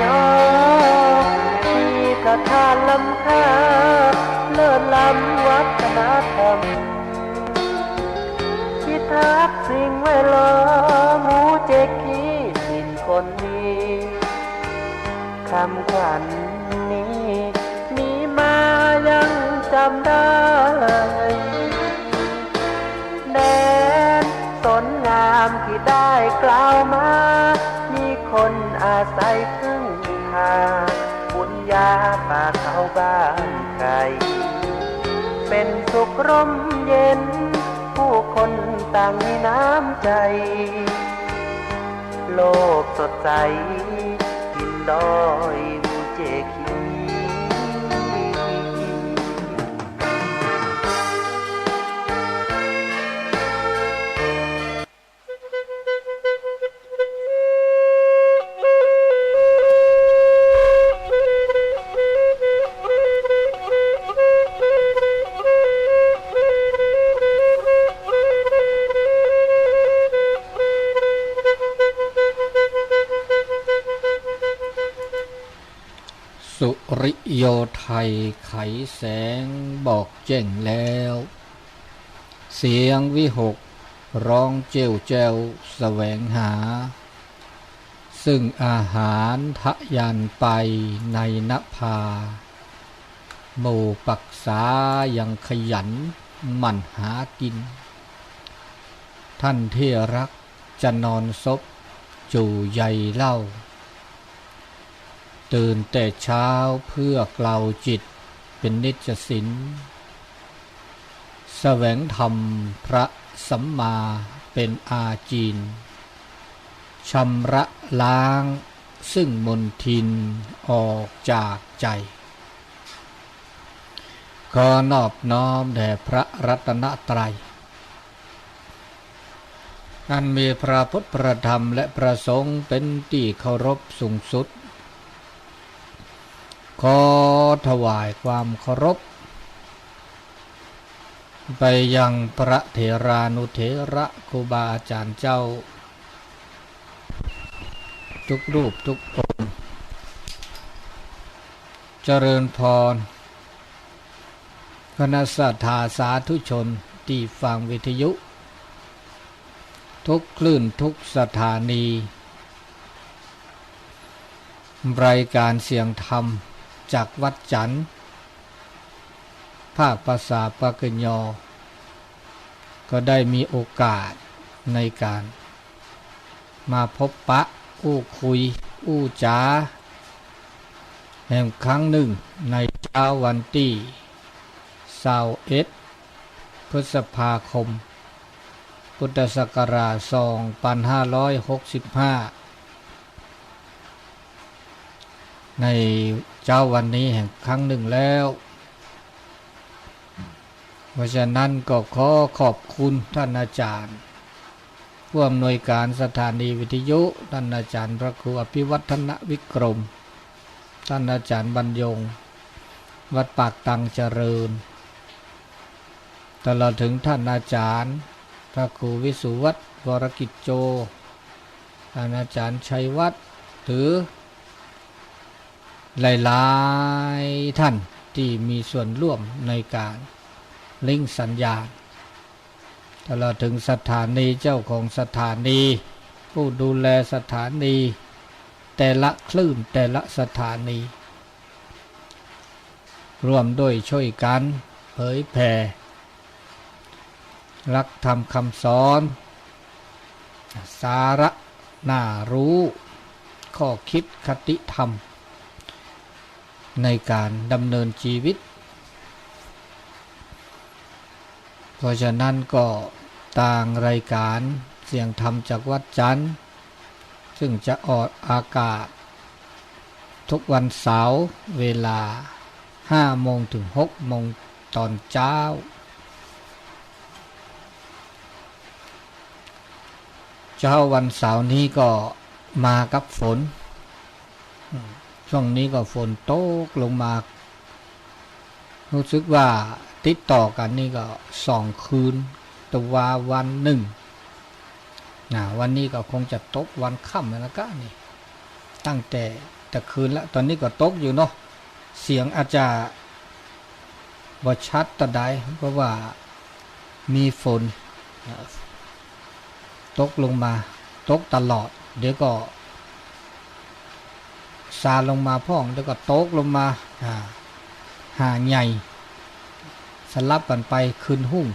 ယီၤ မံၤကထါလၢခါ လၢလၢ วัฒนธรรม พิทักษ์สิ่งแวดล้อม หมู่เจคิดถิ่นคนดี คำขวัญนี้ มีมายังจำได้ แดนสนงามที่ได้กล่าวมา มีคนอาศัยพึ่งพา บุญญาป่าเขาบ้านไคร เป็นสุขร่มเย็น ผู้คนต่างมีน้ำใจ โลกสดใส กินดอยมูเจคี สุริโยไทยไขแสงบอกแจ้งแล้ว เสียงวิหกร้องเจ้วแจ้วแสวงหา ซึ่งอาหารทะยานไปในนภา หมู่ปักษายังขยันหมั่นหากิน ท่านที่รักจะนอนซบจู่ใยเล่า ตื่นแต่เช้าเพื่อกล่าวจิตเป็นนิจสิน แสวงธรรมพระสัมมาเป็นอาจีน ชำระล้างซึ่งมลทินออกจากใจ ขอนอบน้อมแด่พระรัตนตรัย อันมีพระพุทธพระธรรมและพระสงฆ์เป็นที่เคารพสูงสุด ขอถวายความเคารพ ไปยังพระเถรานุเถระครูบาอาจารย์เจ้า ทุกรูปทุกองค์ เจริญพร คณะศรัทธาสาธุชนที่ฟังวิทยุ ทุกคลื่นทุกสถานี รายการเสียงธรรมจากวัดจันทร์ ภาคภาษาปากกยอ ก็ได้มีโอกาสในการมาพบปะอู้คุยอู้จ๋า แห่งครั้งหนึ่งในเช้าวันที่ซาวเอ็ด พฤษภาคม พุทธศักราช สองพันห้าร้อยหกสิบห้า ในเช้าวันนี้แห่งครั้งหนึ่งแล้ว เพราะฉะนั้นก็ขอขอบคุณท่านอาจารย์ ผู้อำนวยการสถานีวิทยุ ท่านอาจารย์พระครูอภิวัฒนวิกรม ท่านอาจารย์บรรยง วัดปากตังเจริญ ตลอดถึงท่านอาจารย์พระครูวิสุวัฒน์ วรกิจโจ ท่านอาจารย์ชัยวัฒน์ หรือหลายๆท่านที่มีส่วนร่วมในการลิงก์สัญญาณ ตลอดถึงสถานีเจ้าของสถานี ผู้ดูแลสถานี แต่ละคลื่นแต่ละสถานี ร่วมด้วยช่วยกันเผยแผ่ หลักธรรมคำสอน สาระน่ารู้ ข้อคิดคติธรรม ในการดำเนินชีวิต เพราะฉะนั้นก็ตางรายการเสียงธรรมจากวัดจันทร์ ซึ่งจะออกอากาศทุกวันเสาร์เวลาห้าโมงถึงหกโมงตอนเช้า เช้าวันเสาร์นี้ก็มากับฝน อืม ช่วงนี้ก็ฝนตกลงมา รู้สึกว่าติดต่อกันนี่ก็สองคืน แต่ว่าวันหนึ่ง นะ วันนี้ก็คงจะตกวันค่ำแล้วนะกะนี่ ตั้งแต่แถ คืนละ ตอนนี้ก็ตกอยู่เนาะ เสียงอาจจะบ่ชัดเท่าใด เพราะว่ามีฝน ตกลงมา ตกตลอด เดี๋ยวก็ซาลงมาพ่อง เดี๋ยวก็ตกลงมา อ่า หาใหญ่ สลับกันไปคืนหุ้ง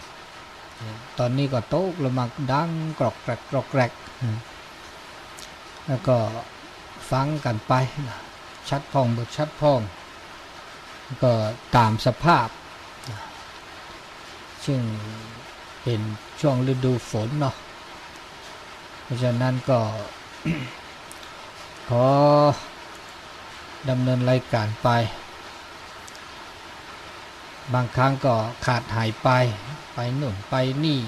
ตอนนี้ก็ตกลงมาดังกรอกแกรกกรอกแกรก แล้วก็ฟังกันไปนะ ชัดพ่องบ่ชัดพ่อง ก็ตามสภาพนะ ซึ่งเป็นช่วงฤดูฝนเนาะ เพราะฉะนั้นก็ ขอดำเนินรายการไป บางครั้งก็ขาดหายไป ไปนู่นไปนี่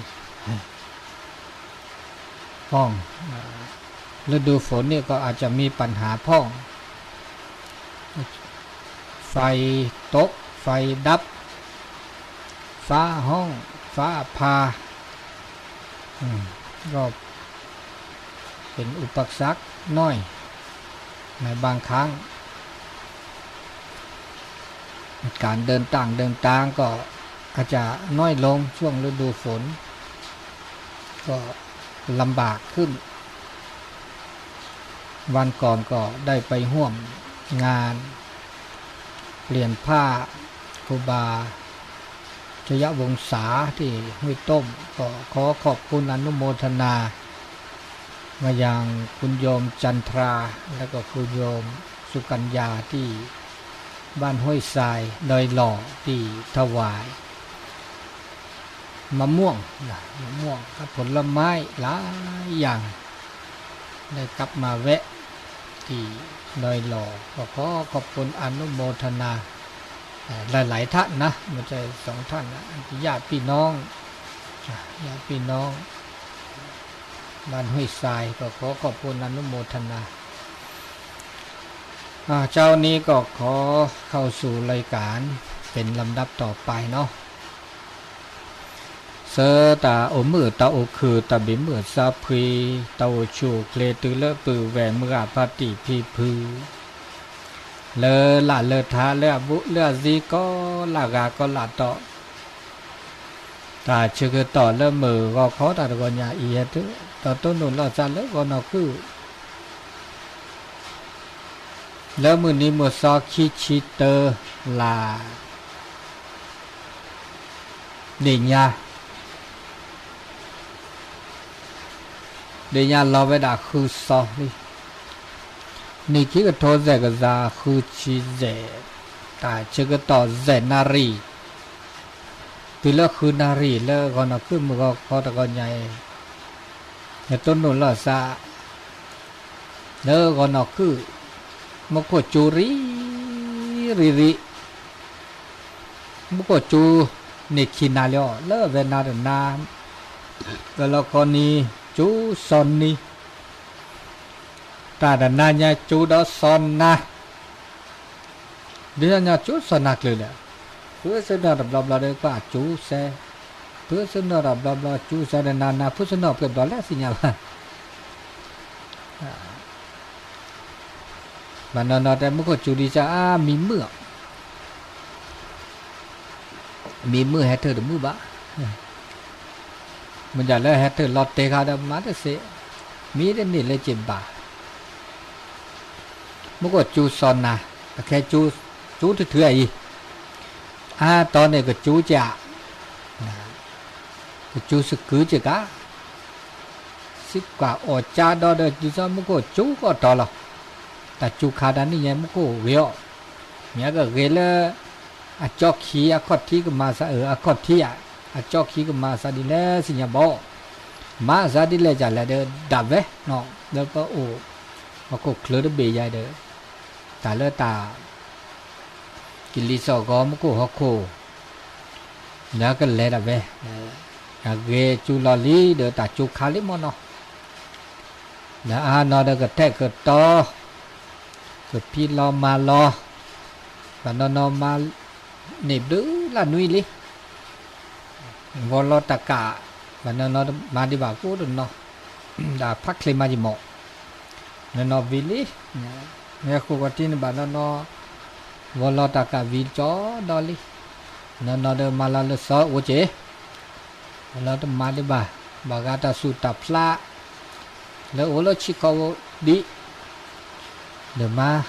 พ่อง ฤดูฝนเนี่ยก็อาจจะมีปัญหาพ่อง ไฟตก ไฟดับ ฟ้าฮ้อง ฟ้าผ่า อืม ก็เป็นอุปสรรคน้อย ในบางครั้ง การเดินต่างเดินตางก็อาจจะน้อยลงช่วงฤดูฝน ก็ลำบากขึ้น วันก่อนก็ได้ไปร่วมงานเปลี่ยนผ้าครูบาชยวงศาที่ห้วยต้ม ก็ขอขอบคุณอนุโมทนามายังคุณโยมจันทรา และก็คุณโยมสุกัญญาที่บ้านห้วยทรายดอยหล่อที่ถวาย มะม่วงนะ มะม่วงกับผลไม้หลายอย่าง ได้กลับมาแวะที่ดอยหล่อ ก็ขอขอบคุณอนุโมทนา เอ่อ หลายๆ ท่านนะ ไม่ใช่สองท่านนะ ญาติพี่น้อง อ่ะ ญาติพี่น้อง บ้านห้วยทราย ก็ขอขอบคุณอนุโมทนา อ่า เช้านี้ก็ขอเข้าสู่รายการเป็นลำดับต่อไปเนาะ ဆၢတၢ်အိၣ်မုာ်တၢ်အိၣ်ခုၣ် တၢ်ဘံးမုာ်စၢ်ဖှံ တၢ်အိၣ်ဆူၣ်အိၣ်ချ့ တုၤလၢပုၢ်ဝဲၢ်မုၢ်ဂၤဖါတံၢ်ဖံဖု လၢလၢ်လၢထါ လၢအဘူးလၢအစ့ ကိးလၢ်ဂၤကိးလၢ်တီ တၢ်ဆၢကတီၢ်လၢမုၢ်ဂီၤခီတၢ်တဂီၤညါအံၤ ဟဲတုၤဒီးတိၢ်နီၣ်လီၢ်စၢ်လၢဂီၤနီၢ်ခုၣ် လၢမုၢ်နံၤမုၢ်သီခံဆံတၢ လါ ဒ့ၣ်ညါ ဒ့ၣ်ညါလီၤဝဲဒၣ်ဃုသီလံ နံၣ်ခံကထိသဲၣ်ကစၢ်ဃုဆံယဲၢ် တၢ်ဆၢကတီၢ်ယဲၢ်နၣ်ရံၣ် တုၤလၢဃုနၣ်ရံၣ်လၢဂီၤနီၢ်ခုၣ်မုၢ်ဂီၤခီတဂီၤညါအံၤ ယတိၢ်နီၣ်လီၢ်စၢ် လၢဂီၤနီၢ်ခုၣ် မူခိၣ်စူၤရံၣ်ရံၣ်ရံၣ် မူခိၣ်စူၤန့ၢ်ခံနၤလၢအီၤ လၢအဝဲနၤတနၤ ကလီၤခီနံၤ စူၤစီၤနံၤ တၢ်တနၤညါစူၤဒီးစီၤနၤ ဒ်ညါစူၤစီၤနၤကျၢၤလဲၣ် ဖုစနီၢ်တဘျီဘျီဒီးကွၢ်စူၤစဲ ဖုစနီၢ်တဘျီဘျီစူၤစဲဒီးနၤ နၤဖုစနီၢ်ပှဲၤဘျီလဲၣ်သ့ၣ်ညါဘၣ် ဘၣ်နီၢ်နီၢ်တဲမူခိၣ်စူၤဒံးစၢ်အါ မံမုာ်အီၤ မံမုာ်ဟဲထၢၣ်တမုာ်ဘၣ် မ့ၢ်ဒၣ်လၢဟဲထၢၣ်လီၤတဲာ်ခါဒီးမၤတစ့ မံတန့ၢ်လၢက့ၤဘၣ် မူခိၣ်စူၤစီၤနၤ အခဲစူၤ စူၤထုထုအံၤ အါတီန့ၣ်ကစူၤကၠး ကစူၤစကုၤကၠးကါ စံးကွၢ်အီၣ်ကၠါဒီးဒီး ဒ်သိးမူခိၣ်စူၤကအီၣ်တီလီၤ တၢ်စူၤခါတၢ်နံၣ်ညါမူခိၣ်ဂ့ၤအီၤ မ့ၢ်ကဂ့ၤလၢ အကၠီခံအခီၣ်ထံကမၤစၢ် အၢ အခီၣ်ထံဧါ အကၠီခံကမၤစၢ်ဒ်လဲၣ်သ့ၣ်ညါဘၣ် မၤစၢ်ဒ်လဲၣ်ကလဲၣ်ဒီး ဒၣ်ဝဲနီၤ လၢပအိၣ် ဟီၣ်ခိၣ်ချၢတဘ့ၣ်ယါဒီး တၢ်လၢတၢ် ကလံၤစိးဂီၤမူခိၣ်ဟီၣ်ခိၣ် လၢကလဲၤဒၣ်ဝဲ အဂ့ၤစူၤလီၤလံဒီးတၢ်စူၤခါလံမ့ၢ်နီၤ လၢအါနီၤဒီးကထဲၣ်ကတီၤ ကဖံးလီၤမၤလီၤ ဘၣ်နီၤနီၤမၤ န့ၢ်ဘျုးလၢနွံလံ ဝီၤလီၤတကး ဘၣ်နီၤနီၤမၤဒံးဘၣ်ကိးတနီၤ ဒီးဖးချ့မၤယံၤမီၣ် နီၤနီၤဝံၤလံ န့ၣ် မ့ၢ်ဃိာ်ကီးထံန့ၣ်ဘၣ်နီၢ်နီၢ်, ဝီၤလီၤတၢ်ကးဝံၤကၠီဒီလံ, နီၢ်နီၢ်ဒီးမၤလီၤလၢစီအိၣ်က့ၤ, ဝီၤလီၤတမၤဒံးဘၣ်, ဘၣ်ဂၤတၢ်ဆူးတၢ်ဖျး, လၢအိၣ်လၢဆံးခီၣ်ဒံး, ဒီးမၤ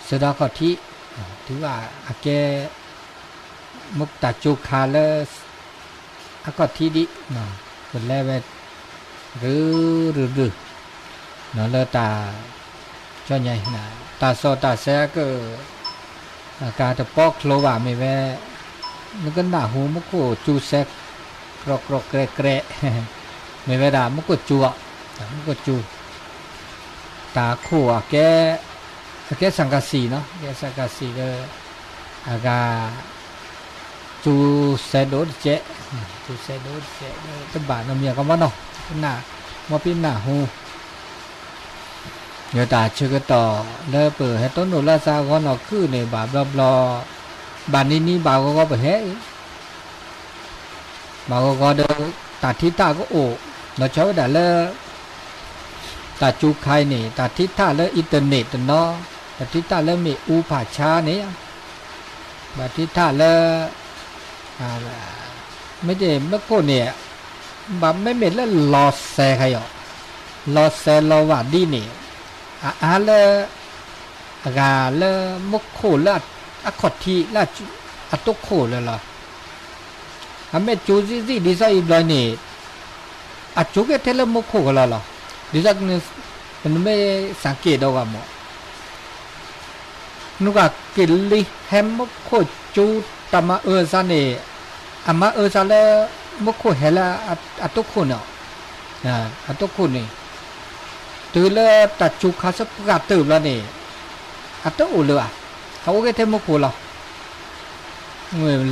စၢၤဒီးခီၣ်ထံး, တုၤအကဲ မ့ၢ်တၢ်ကၠိခါလၢ အခီၣ်ထံးဒံး, ကလဲၤဝဲ ရုရုရု, လၢတၢ် ကၠီညါ, တၢ်စီၣ်တၢ်ဆဲးက ကတပီချိဘၣ်မ့ၢ်ဝဲ, နကနၢ်ဟူမူခိၣ်ကၠူစဲး ကြီကြီကြဲကြဲ, မ့ၢ်ဝဲဒၣ်မူခိၣ်ကၠူအီၤ, မူခိၣ်ကၠူ, တၢ်ခိၣ်အကဲ, အကဲစၣ်ကၤစံၤနီၤ, ကဲစၣ်ကၤစံၤဒီး အဂၤ ကၠူစဲးဒိၣ်တကဲး, ကၠူစဲးဒိၣ်တကဲး, တဘၣ်နီတမံၤကီမနီၤ, မ်ပနၢ်ဟူ ယတၢ်ဆၢကတီၢ်လၢပဟဲတိၢ်နီၣ်လၢသးအဂီၢ်နီၢ်ကုၢ်န့ၣ် ဘၣ်ဘျီဘျီ, ဘၣ်နံၤနံၤဘၣ်ဂီၤဂီၤပဟဲအံၤ, ဘၣ်ဂီၤဂီၤဒီး တၢ်ထံထၣ်ကအိၣ်, ဒီးဆီဝဲဒၣ်လၢ တၢ်ကၠိခါအံၤန့ၣ် တၢ်ထံထၣ်လၢ internet တနီၤ, တၢ်ထံထၣ်လၢမ့ၣ်အူဖးဆါန့ၣ်, ဘၣ်ထံထၣ်လၢ မ့ၢ်တမူခိၣ်န့ၣ်, ဘၣ်မ့မ့ၢ်လၢလီၤစဲးခါအံၤ, လီၤစဲးလီၤဝၢ်ဒ်န့ၣ်, အအါလၢ အဂၤလၢမူခိၣ်လၢအခီၣ်ထံးလၢအတိခိၣ်လၢလီၤ. အမ့ၢ်ကၠိဆံးဆံးဒ်သိးအံၤဘျီန့ၣ်, အကၠိကဲထဲလၢမူခိၣ်ကလီလီၤ. ဒ်သိး နမ့ၢ်စၢ်က့ၤဒီးဂၤမး နကက့ၤလံဟဲမူခိၣ်ကၠိတၢ်မၤအၢသးန့ၣ်, အမၤအၢသးလၢ မူခိၣ်ဟဲလၢအတိခိၣ်န့ၣ်, အတိခိၣ်န့ၣ်, တုၤလၢတၢ်ကၠိခါဆၢပှၢ်တၢၢ်ဘျီန့ၣ်, အတအိၣ်လၢၤဘၣ်, အအိၣ်ကဲထဲမူခိၣ်လီၤ.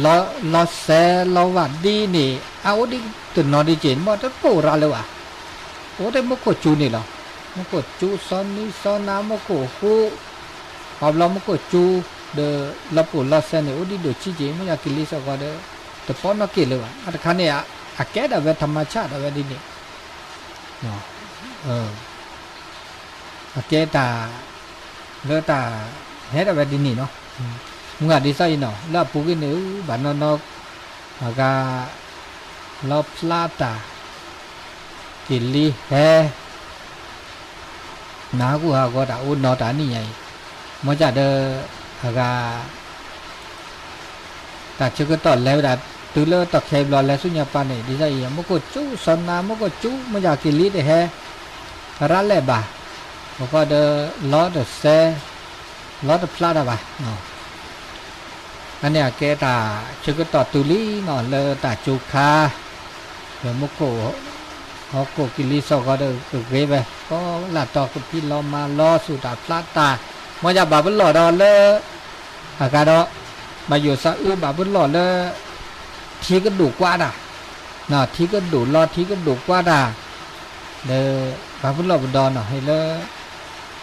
လီၤစဲးလီၤဝၢ်ဒ်န့ၣ် အအိၣ်ဒ်တနီၤဒ်က့ၤ မ့ၢ်တပိာ်ရၤလၢၤဘၣ်, အိၣ်ထဲမူခိၣ်ကၠိန့ၣ်လီၤ. မူခိၣ်ကၠိစီနံစီနါ မူခိၣ်ဟူ, ပှၤဘျီမူခိၣ်ကၠိ, ဒီးလီၤပိာ်လီၤစဲးန့ၣ် အိၣ်ဒ်ဒိၣ်ဆံးက့ၤ မ့ၢ်ယၤက့ၤလံစ့ၢ်ကီးဒီး တပိာ်နီၣ်က့ၤလၢၤဘၣ်. အတခါန့ၣ် အကဲဒၣ်ဝဲထးမၤဆၣ်ဒၣ်ဝဲဒ်န့ၣ် အကဲတၢ် လၢတၢ် ဟဲဒၣ်ဝဲဒ်န့ၣ်နီၤ. မုၢ်ဂၤဒ်သိးအံၤနီၤ လၢအပူၤကွံာ်န့ၣ် ဘၣ်နီၢ်နီၢ် အဂၤ လီဖျါတၢ် က့ၤလံဟဲ နၢ်ဟးဂူာ်ဟးဂီၤတၢ်အိၣ်နီၤတၢ်နံၣ်ညါအံၤ မ်ကၢ်ဒီး အဂၤ တၢ်ဆၢကတီၢ်လဲၤဝဲဒၣ် တုၤလၢတီၢ်ခဲအံၤဘျီလဲၤဆူညါပၢ်န့ၣ် ဒ်သိးအံၤ မူခိၣ်ကၠူစီၤနါ မူခိၣ်ကၠူ မ့ၢ်ယၤက့ၤလံတဟဲ ရၤလဲၣ်ဘၣ် အဃိဒီး လီတစဲ လီတဖျါတၢ်ဘၣ် အန့ၣ်အကဲတၢ်ဆၢကတီၢ်တုၤလံနီၤ လၢတၢ်ကၠိခါ လၢမူခိၣ် ဟီၣ်ခိၣ်က့ၤလံစ့ၢ်ကီးဒီး ကဂ့ၤဝဲ ကိးလၢ်တီၤကဖံးလီၤမၤလီၤဆူၣ်တၢ်ဖျါတၢ် မ်ယၤဘၣ်ပလီၢ်ဒီးလၢ အဂၤဒီး ဘၣ်ယိၣ်သးအုးဘၣ်ပလီၢ်လၢ ထံကဒိၣ်ကွၢ်တၢ် ထံကဒိၣ်လီၤ ထံကဒိၣ်ကွၢ်တၢ် ဒီး ဘၣ်ပလီၢ်ပဒီနီၤ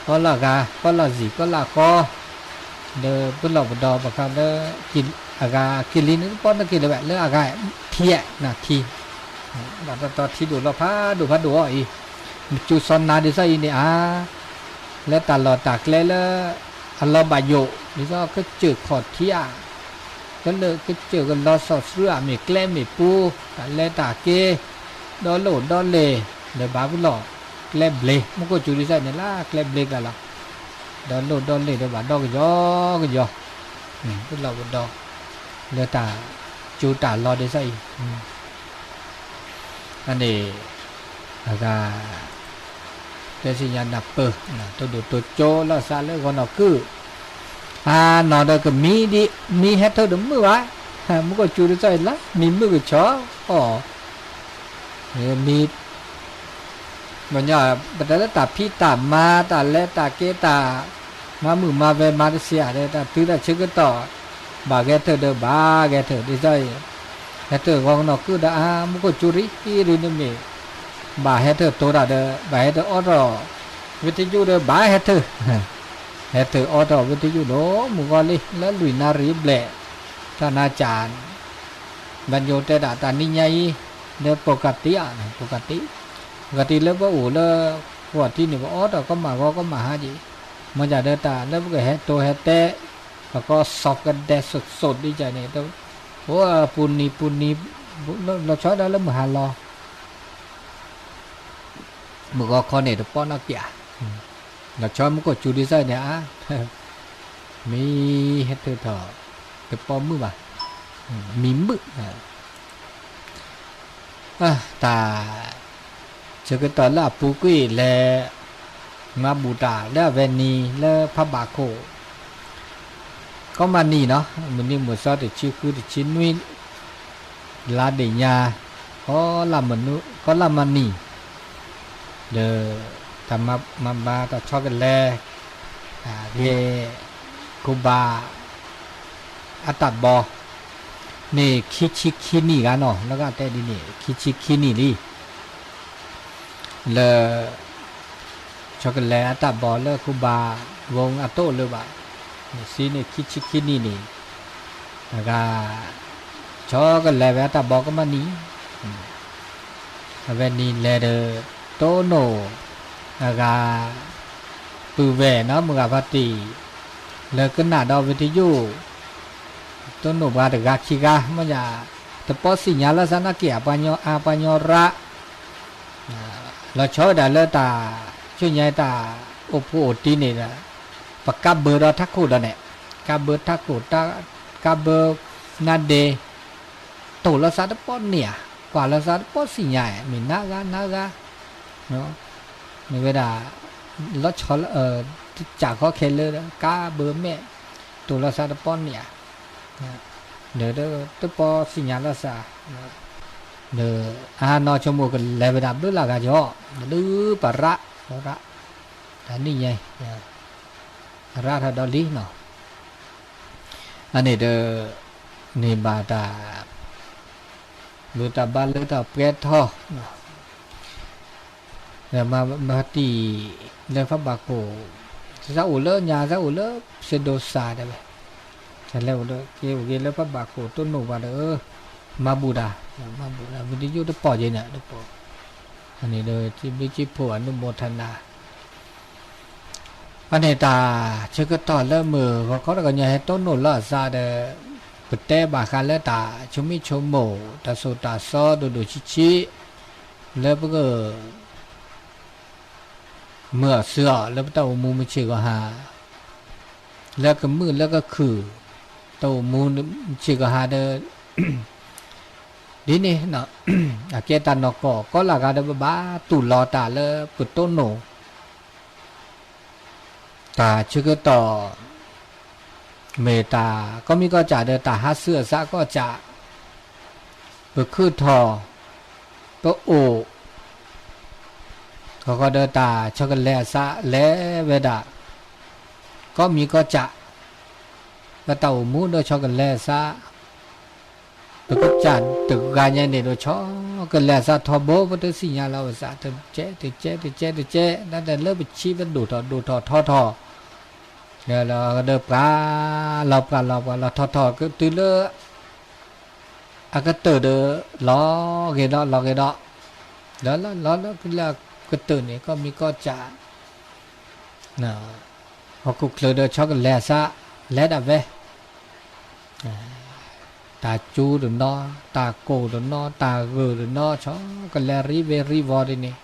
ဟ့ၣ်လၢ ကီၢ်လၢအဂၤ ကီၢ်လၢအစံၣ် ကီၢ်လၢအဃီ ဒီးပလီၢ်ပဒီဘၣ်ဃးလၢ အဂၤက့ၤလံန့ၣ် တပိာ်နီၣ်က့ၤလၢၤဘၣ် လၢအဂၤ ထံဧါ ထံ ဘၣ်တီတီထံဒိၣ်လီၤဖးဒိၣ်ဖးဒိၣ်အီၤအံၤ မ့ၢ်ကၠိစီၤနါဒ်သိးအံၤန့ၣ်ဧါ လၢတၢ်လီၢ်တၢ်ကျဲလၢ အလီၤဘၣ်ယိၣ် ဒ်သိးကစၢၢ်ခီၣ်ထံးဧါ ကလၢာ်ကစၢၢ်ကလီၤစီဆှံဧါ မ့ၢ်ကျဲမ့ၢ်ပူ တၢ်လဲၤတၢ်က့ၤ ဒီလိၣ်ဒီလ့ၢ် လၢဘၣ်ပလီၢ် ကျဲဘျ့ မူခိၣ်ကၠူဒ်သိးန့ၣ်လၢ ကျဲဘျ့ကျါလီၤ ဒီလိၣ်ဒီလ့ၢ်ဒီးဘၣ်ဒီကယီကယီ ပလီၢ်ပဒီ လၢတၢ်ကၠိတၢ်လီၢ်ဒ်သိးအံၤ အန့ၣ် အဂၤ တဲစံၣ်ညါနၢ်ပၢၢ် တိၢ်ဒိၣ်တိၢ်ကၠိလီၤသးလၢဂီၤနီၢ်ကုၢ် အနီၢ်ဒီးကမံဒ် မံဟဲထၢၣ်တမုာ်ဘၣ် မူခိၣ်ကၠူဒ်သိးအံၤလၢ မံမုာ်ကဆီအီၤ မံ ပညီ ပတဲလၢတၢ်ဖံးတၢ်မၤ တၢ်လဲၤတၢ်က့ၤတၢ် မၤမုာ်မၤဝဲမၤတစဲးဧါဒီး တၢ်တုၤတၢ်ဆၢကတီၢ် ဘၣ်ဂဲၤထၢၣ်ဒီးဘၣ်ဂဲၤထၢၣ်ဒ်သိးအံၤ ဟဲထၢၣ်ဂီၤနီၢ်ကုၢ်ဒီးအါ မူခိၣ်ကၠူရံရံန့ၣ်မ့ၢ် ဘၣ်ဟဲထၢၣ်တိၤတၢ်ဒီး ဘၣ်ဟဲထၢၣ်အီထီၣ် ဝံၤတယုၢ်ဒီးဘၣ်ဟဲထၢၣ် ဟဲထၢၣ်အီထီၣ်ဝံၤတယုၢ်လီၤ မုၢ်ဂီၤလံ လၢလွံၢ်နၣ်ရံၣ်ဘျဲၣ် တၢ်နါစၢ် ဘၣ်ညိတဲဒၣ်တၢ်နံၤညါအံၤ လၢပကတံဧါ ပကတံ ပကတံလၢပအိၣ်လၢ ပှၤထံၣ်န့ၣ် ပအီၣ်တၢ်ကီမးဂီၤကီမးဟါက့ၤ, မ့ၢ်ဒၣ်ဒီးတၢ်လၢပကဟဲတိၤဟဲတဲ, ပကီၢ်စီၤကဒဲစိးစိးဒ်ကန့ၣ်, အိၣ်ပူၤနံၤပူၤနံၤ, လီၤဆီဒၣ်လၢမုၢ်ဟါလီၤ, မုၢ်ဂီၤခီန့ၣ်တပီၢ်နီၣ်က့ၤဧါ, လီၤဆီမုၢ်ကိၣ်စူၤဒ်သိးန့ၣ်ဧါ, မံဟဲထုးထီၣ်, တပီၢ်မုၣ်ဘၣ်, မံမုၣ် တၢ် ဆၢကတီၢ်လၢအပူၤကွံာ်လဲၤ မၤဘူၣ်တၢ်လၢအဝဲနံၤလၢဖးဘးခိၣ်, ကီမးနံၤနီၤ, မုၢ်နံၤမုၢ်သီတဆံဃုတဆံနွံ လါဒ့ၣ်ညါ, ကီလၢမနုၤ ကီလၢမၤနံၤ, ဒီး တၢ်မၤဘါတၢ်ဆီတလဲ ဂ့ၤ ခိၣ်ဘၣ် အတၢ်ဘီ န့ၣ်ခံဆံခံနံၣ်ဂၤနီၤ, လၢဂၤတဲဒ်န့ၣ် ခံဆံခံနံၣ်လံ လၢ ဆီကလဲအတၢ်ဘီလၢခိၣ်ဘၣ် ဝိအတိၣ်လၢၤဘၣ်, နစံန့ၣ်ခံဆံခံနံၣ်န့ၣ်, တဂၤ ဆီကလဲဝဲအတၢ်ဘီကမၣ်နံၤ, အဝဲနံၤလဲၤဒီး တိၢ်နိၣ် အဂၤ ပုၢ်ဝဲၢ်နီၤ မုၢ်ဂၤဖါတံၢ် လၢကနၣ်ဒီးဝံထယိၣ် တိၢ်နိၣ်ပှၤတဂၤခံဂၤ မ့ၢ်ယၤ တပီၢ်သ့ၣ်ညါလီၤသးနာ်က့ၤ အပှၤညီအါပှၤညီရၢ လီၤဆီဝဲဒၣ်လၢတၢ် ဆူညါတၢ်အိၣ်ဖှိၣ်အိၣ်တံၢ်န့ၣ်ဒီး ပကါဘၢဒီးထးခိၣ်ဒီးန့ၣ် ကါဘၢထးခိၣ် ကါဘၢနါဒ့ တိၢ်လီၤသးတပီၢ်န့ၣ်ဧါ ကွၢ်လီၤသးတပီၢ်သ့ၣ်ညါ မ့ၢ်နါဂၤနါဂၤ မ့ၢ်ဝဲဒၣ် လီၤဆီ တစၢ်ဃီခဲလၢာ် ကါဘၢမဲာ် တိၢ်လီၤသးတပီၢ်န့ၣ်ဧါ ဒီးတပီၢ်သ့ၣ်ညါလီၤသး ဒီးအနီၢ်ဆိကမိၣ်ကလဲၤဝဲဒၣ်ဘျုးလၢ်ဂၤကီး ဒုးပရၣ် ပရၣ် တၢ်နံၣ်ညါ ရၣ်ထီၣ်ဒီးလံနီၤ အန့ၣ်ဒီး န့ၢ်ဘၣ်တၢ် လူၤတၢ်ဘါလၢတၢ်ပှဲၤထီၣ် မၤတံၢ်လၢဖးဘးခိၣ် သးအိၣ်လၢညါ သးအိၣ်လၢစ့ဒိၤစၢ်ဒၣ်ဝဲ လဲၤအိၣ်ဒီးက့ၤအိၣ်က့ၤလၢဖးဘးခိၣ် တိၢ်နိၣ်ပှၤဒီး မၤဘူၣ်တၢ် မၤဘူၣ်တၢ် ဝံၤတယိၣ်တပီၢ်က့ၤန့ၣ် တပီၢ် အန့ၣ်ဒီး ဘုက့ဖိ အနုမောทนา အန့ၣ်တၢ်ဆၢကတီၢ်လၢမုၢ်ဂီၤခီတဂီၤညါဟဲတိၢ်နိၣ်လီၤအသးဒီး ပတဲဘၣ်ဃးလၢတၢ်ဆိမိၣ်ဆိကမိၣ် တၢ်သိၣ်တၢ်သီဒိၣ်ဒိၣ်ဆံးဆံး လၢပက မုာ်အီၤစုအီၤလၢပတၢ်အိၣ်မူမုၢ်ဆ့ၣ်ဂီၤဟါ လၢကမုာ်လၢကခုၣ် တၢ်အိၣ်မူမုၢ်ဆ့ၣ်ဂီၤဟါဒီး ဒ်န့ၣ် အကဲတၢ်နီၢ်ကီၢ် ကီလၢ်ဂၤဒီး ပဘၣ်တူၢ်လိာ်တၢ်လၢပတိၢ်နိၣ် တၢ်ဆၢကတီၢ် မ့ၢ်တၢ်ကီမံၤကီၢ်စဲၣ်ဒီး တၢ်ဟးဆူအသးကီၢ်စဲၣ် ပခုၣ်ထီၣ် ပအိၣ် ဃီဃီဒီးတၢ်ဆီတလဲအသးလဲၤဝဲဒၣ် ကီမံၤကီၢ်စဲၣ် ပတၢ်အိၣ်မူဒီးဆီတလဲအသး ပကစၢ်တဂၤညါန့ၣ်ဒီး ဆီတလဲအသးထီဘိ ပတသ့ၣ်ညါလီၤပသး တကဲ တကဲ တကဲ တကဲ တၢ်လၢပဆံးပဒိၣ်ထီၣ်ဒိၣ်ထီၣ်ထီထီၣ် ဒီးပှၤလီၤပှၤလီၤပှၤလီၤထီၣ်ထီၣ် တုၤလၢ အကတၢၢ်ဒီး လီၤဂ့ၤဒီး လီၤဂ့ၤဒီး လၢလၢလၢလၢကတၢၢ်န့ၣ် ကီမံၤကီၢ်စဲၣ် ဟီၣ်ခိၣ်ချၢဒီးဆီတလဲအသး လဲၤဒၣ်ဝဲ တၢ်စူၤတနီၤ တၢ်ကိၢ်တနီၤ တၢ်ဂၢၢ်တနီၤ ဆီတလဲရံဝ့ရံဝီၤဒ်န့ၣ်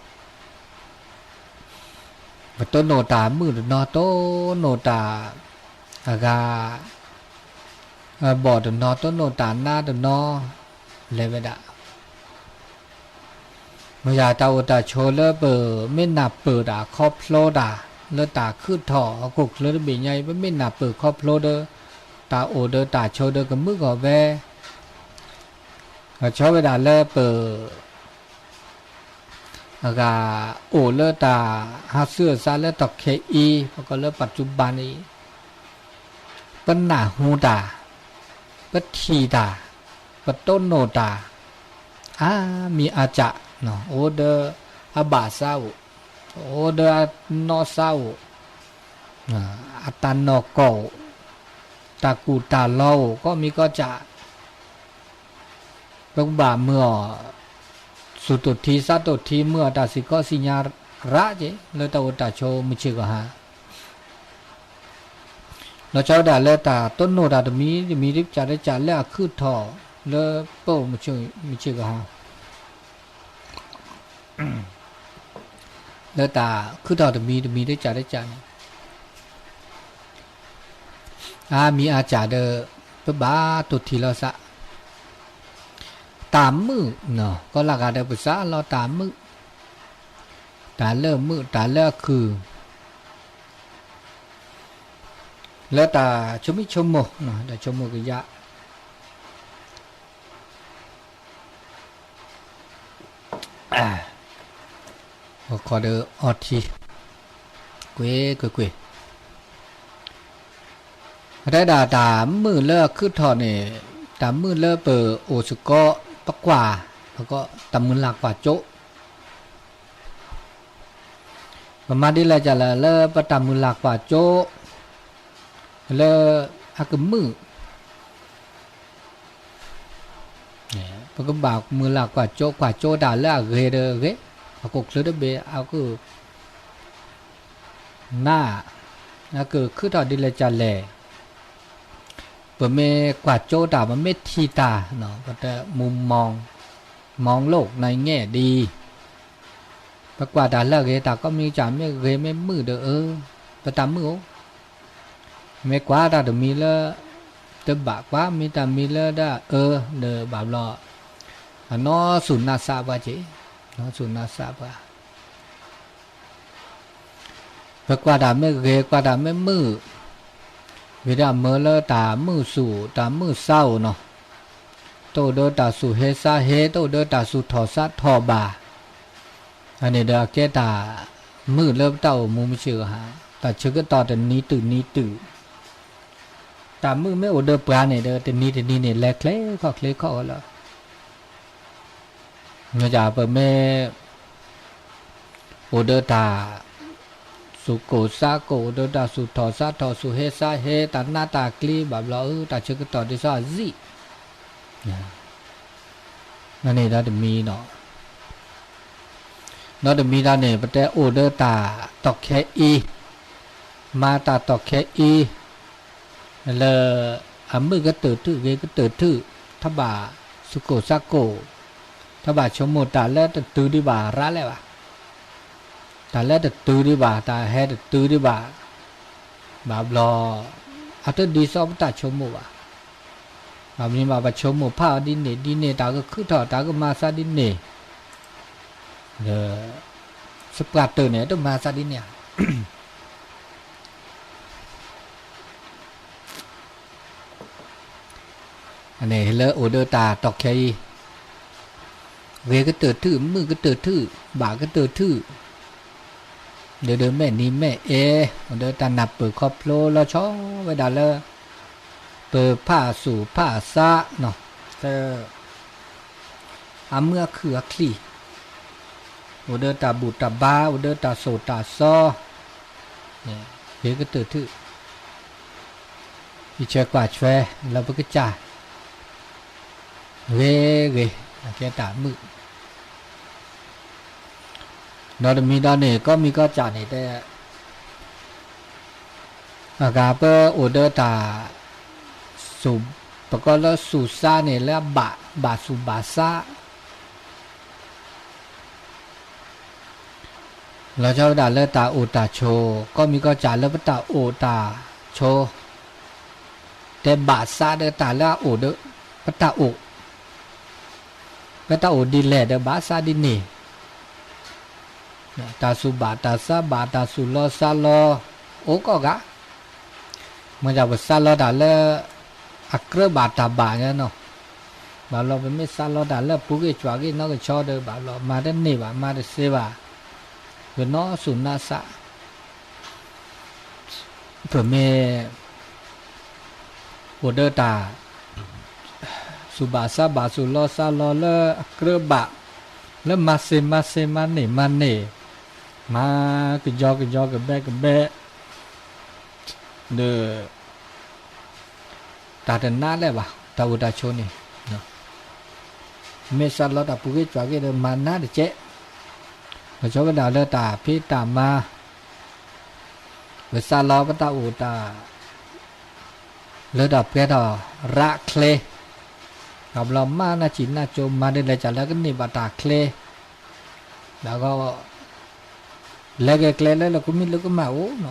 ပတိၢ်နိၣ်တၢ်မုာ်တနီၤ တိၢ်နိၣ်တၢ် အဂၤ ဘီၣ်တနီၤ တိၢ်နိၣ်တၢ်နါတနီၤ လဲၤဝဲဒၣ် မ့ၢ်ယၤတၢ်အိၣ်တၢ်ဆိးလၢပမ့ၢ်နၢ်ပၢၢ်တၢ်ခီဖျိတၢ် လၢတၢ်ခုၣ်ထီၣ်ဟီၣ်ခိၣ်ချၢတဘ့ၣ်ညါအံၤ ပမ့ၢ်နၢ်ပၢၢ်ခီဖျိဒီး တၢ်အိၣ်ဒီးတၢ်ဆိးဒီးကမုာ်ဂီၤဝဲ ကဆီဝဲဒၣ်လၢပ အဂၤအိၣ်လၢတၢ်ဟးဆူအသးလၢတီၢ်ခဲအံၤ ပကိးလၢပတူၢ်ဘၣ်န့ၣ် ပနၢ်ဟူတၢ် ပထံၣ်တၢ် ပတိၢ်နိၣ်တၢ် အါမံၤအါစၢ် အိၣ်ဒီးအဘၣ်သးအိၣ် အိၣ်ဒီးအနီၢ်သးအိၣ် အတၢ်နီၢ်ကီၢ်အိၣ် တၢ်ကူၣ်တၢ်လီၤအိၣ် ကီၢ်မံၤကီၢ်စဲၣ် ပကဘၣ်မုာ်အီၤ သူၣ်တိၢ်ထံသးတိၢ်ထံ မုာ်အီၤတၢ်သ့ၣ်ခီသ့ၣ်ညါ ရးက့ၤ လၢတၢ်အိၣ်တၢ်ဆိးမုၢ်ဆ့ၣ်ဂီၤဟါ လီၤဆီဒၣ်တၢ်လၢတၢ်တိၢ်နီၣ်တၢ်တမံၤတမံၤ တကးတကးလၢအခုၣ်ထီၣ်လၢပအိၣ်မုၢ်ဆ့ၣ်ဂီၤဟါ လၢတၢ်ခုၣ်ထီၣ်တမံၤတမံၤတကးတကးန့ၣ် အါမံၤအါစှၤဒီး ပဘၣ်တိၢ်ထံၣ်လီၤသး တၢ်မုာ်, ကီလၢဂၤဒီးပစးလီၤတၢ်မုာ်, တၢ်လၢမုာ်တၢ်လၢအခုၣ်, လၢတၢ်ဆိမိၣ်ဆိကမိၣ်, တၢ်ဆိကမိၣ်ကယၢ် ဟီၣ်ခိၣ်ဒီးအီထံ, ကွ့ၢ်ကွ့ၢ်ကွ့ၢ်, တဲဒၣ်တၢ်မုာ်လၢအခုၣ်ထီၣ်န့ၣ်, တၢ်မုာ်လၢပအိၣ်စ့ၢ်ကီး, ပကွၢ်, ပကီးတၢ်မုာ်လၤကွၢ်စိ ပမၤဒ်လဲၣ်ဒ်လဲၣ်လၢပတၢ်မုာ်လၤကွၢ်စိ, လၢအကမုာ် ပကဘၣ်မုာ်လၤကွၢ်စိ, ကွၢ်စိတၢ်လၢအဂ့ၤဒီးဂ့ၤ, အခိၣ်ချၢတဘ့ၣ်အကနၣ်, အကခုၣ်ထီၣ်ဒ်လဲၣ်ဒ်လဲၣ်, ပမ့ၢ်ကွၢ်စိတၢ်, ပမ့ၢ်ထံၣ်တၢ်, ပတမူမီၤ, မီၤလိာ်နံၤငဲၢ်ဒ် ပကွၢ်တၢ်လၢအဂ့ၤ, တၢ်ကိးမံၤကမ့ၢ်ဂ့ၤမ့ၢ်မုာ်ဒီးအၢ, ပတၢ်မုာ်အိၣ်, မ့ၢ်ကွၢ်တၢ်တမံၤလၢ တဘၣ်ကွၢ်, မ့ၢ်တၢ်မံၤလၢဒၣ်အၢဒီးဘၣ်ဘျီ, အနီၢ်ဆူၣ်နါစးပှၤက့, နီၢ်ဆူၣ်နါစးပှၤ ပကွၢ်တၢ်မ့ၢ်ဂ့ၤ, ကွၢ်တၢ်မ့ၢ်မုာ်, ဝံၤဒီးအမၢလၢတၢ်မုာ်ဆူၣ်, တၢ်မုာ်စါအိၣ်နီၤ, တအိၣ်ဒီးတၢ်ဆူၣ်ဟ့စါဟ့, တအိၣ်ဒီးတၢ်ဆူၣ်ထီၣ်စါထီၣ်ဘၣ်, အန့ၣ်ဒီးအကဲတၢ်မုာ်လၢပတၢ်အိၣ်မူမုၢ်ဆ့ၣ်ဂီၤဟါ, တၢ်ဆၢကတီၢ်တနံၤတုၤနံၤတုၤ, တၢ်မုာ်မ့ၢ်အိၣ်ဒီးပှၤန့ၣ်ဒီး တနံၤတနံၤန့ၣ် လဲၤချ့ခီၣ်ချ့ခီၣ်လီၤ. ပမ့ၢ် အိၣ်ဒီးတၢ်ဆူၣ်ကိၢ်စါကိၢ်, အိၣ်ဒီးတၢ်ဆူၣ်ထီၣ်စါထီၣ်, ဆူၣ်ဟ့စါဟ့, တၢ်နးတၢ်ကျံဘၣ်ဘျီ, တၢ်ဆၢကတီၢ်ဒ်သိးအစံၣ်, န့ၣ်ဒီးတမံၤဒီး, ဒီးတမံၤဒီးန့ၣ် ပတဲအိၣ်ဒီးတၢ်တီၢ်ခဲအံၤ, မၤတၢ်တီၢ်ခဲအံၤ လၢအမုာ်ကတၢၢ်ထူၣ်ဂ့ၤကတၢၢ်ထူၣ်, တဘၣ်ဆူၣ်ကိၢ်စါကိၢ်, တဘၣ်ဆိကမိၣ်တၢ်လၢတတုၤဒံးဘၣ်ရၤလဲၣ်ဘၣ်, တၢ်လၢတတုၤဒံးဘၣ်, တၢ်ဟဲတတုၤဒံးဘၣ်, ဘၣ်ဘျီ, အတဒ်သိးပတၢ်ဆိကမိၣ်ဘၣ်. ဘၣ်မနုၤဘၣ် ပဆိကမိၣ်ဖးအီၤဒ်န့ၣ်ဒ်န့ၣ်, တၢ်ကခုၣ်ထီၣ်တၢ်ကမၤသးဒ်န့ၣ်, ဒီး စပှၢ်တၢၢ်န့ၣ် တမၤသးဒ်န့ၣ်ဧါ. အန့ၣ်လၢအိၣ်ဒီးတၢ်တီၢ်ခဲအံၤ, ဂ့ၤကတၢၢ်ထူၣ်, မုာ်ကတၢၢ်ထူၣ်, ဘၣ်ကတၢၢ်ထူၣ်, ဒီးဒီးမဲာ်နံၤမဲာ်အဲ, အိၣ်ဒီးတၢ်နၢ်ပၢၢ်ခီဖျိလီၤဆီဝဲဒၣ်လၢ ပဖးဆူၣ်ဖးစါ, အမုာ်အခုၣ်အချံ, အိၣ်ဒီးတၢ်ဘူၣ်တၢ်ဘါ, အိၣ်ဒီးတၢ်စိၢ်တၢ်စီ, ဂ့ၤကတၢၢ်ထူၣ်, ယဆၢကွၢ်ဆွဲလၢပကစၢ်, ဂ့ၤဂ့ၤ, အကဲတၢ်မုာ် ဒီးတမံၤဒီးန့ၣ် ကီၢ်မံၤကီၢ်စဲၣ်န့ၣ်တဲ, အဂၤပအိၣ်ဒီးတၢ်, ပကိးလၢဆူၣ်စါန့ၣ်လၢအဘၣ်, ဘၣ်ဆူၣ်ဘၣ်စါ, လီၤဆီဝဲဒၣ်လၢတၢ်အိၣ်တၢ်ဆိး, ကီၢ်မံၤကီၢ်စဲၣ်လၢပတၢ်အိၣ်တၢ်ဆိး, တဲဘၣ်စါဒီးတၢ်လၢအအိၣ်ဒီး, ပတၢ်အိၣ် ပတၢ်အိၣ်ဒ်လဲၣ်ဒီးဘၣ်စါဒ်န့ၣ်, တၢ်ဆူၣ်ဘၣ်တၢ်စါဘၣ်, တၢ်ဆူၣ်လီၤစါလီၤ, အိၣ်ကိးဂၤ, မ့ၢ်ဒၣ်ပစါလီၤတၢ်လၢ အကြၢးဘၣ်တၢ်ဘၣ်ညါနီၤ, ဘၣ်ဘျီပမ့ၢ်စါလီၤတၢ်လၢပူၤဂ့ၢ်စွၤဂ့ၢ်နီၢ်ကဆီဒီး ဘၣ်ဘျီမၤတန့ၢ်ဘၣ် မၤတသ့ဘၣ်, ပနီၢ်ဆူၣ်နါစး ပမ့ၢ် အိၣ်ဒီးတၢ် ဆူၣ်ဘၣ်စါဘၣ် ဆူၣ်လီၤစါလီၤလၢအကြၢးဘၣ်, လၢမၤစ့မၤစ့ မၤန့ၢ်မၤန့ၢ်, မၤကယီကယီ ကဘဲကဘဲ, ဒီး တၢ်တနါလဲၣ်ဘၣ် တၢ်အိၣ်တၢ်ဆိးန့ၣ်, မ့ၢ်စးလီၤတၢ်ပူၤဂ့ၢ်စွၤဂ့ၢ်ဒီး မၤနါတကဲး, ပဆိကမိၣ်ဒၣ်လၢတၢ်ဖံးတၢ်မၤ, ပစးလီၤပတၢ်အိၣ်တၢ် လၢတၢ်ပှဲၤထီၣ်ရးချ့, ဘၣ်ဘျီမၤနၢ်စံၣ်နၢ်ကၠိ မၤဒ်လဲၣ်ကလဲၣ်ကန့ၢ်ဘၣ်တၢ်ချ့, ဒီး လဲၤက့ၤကျဲလၢလၢကမံလၢကမၣ်အိၣ်နီၤ,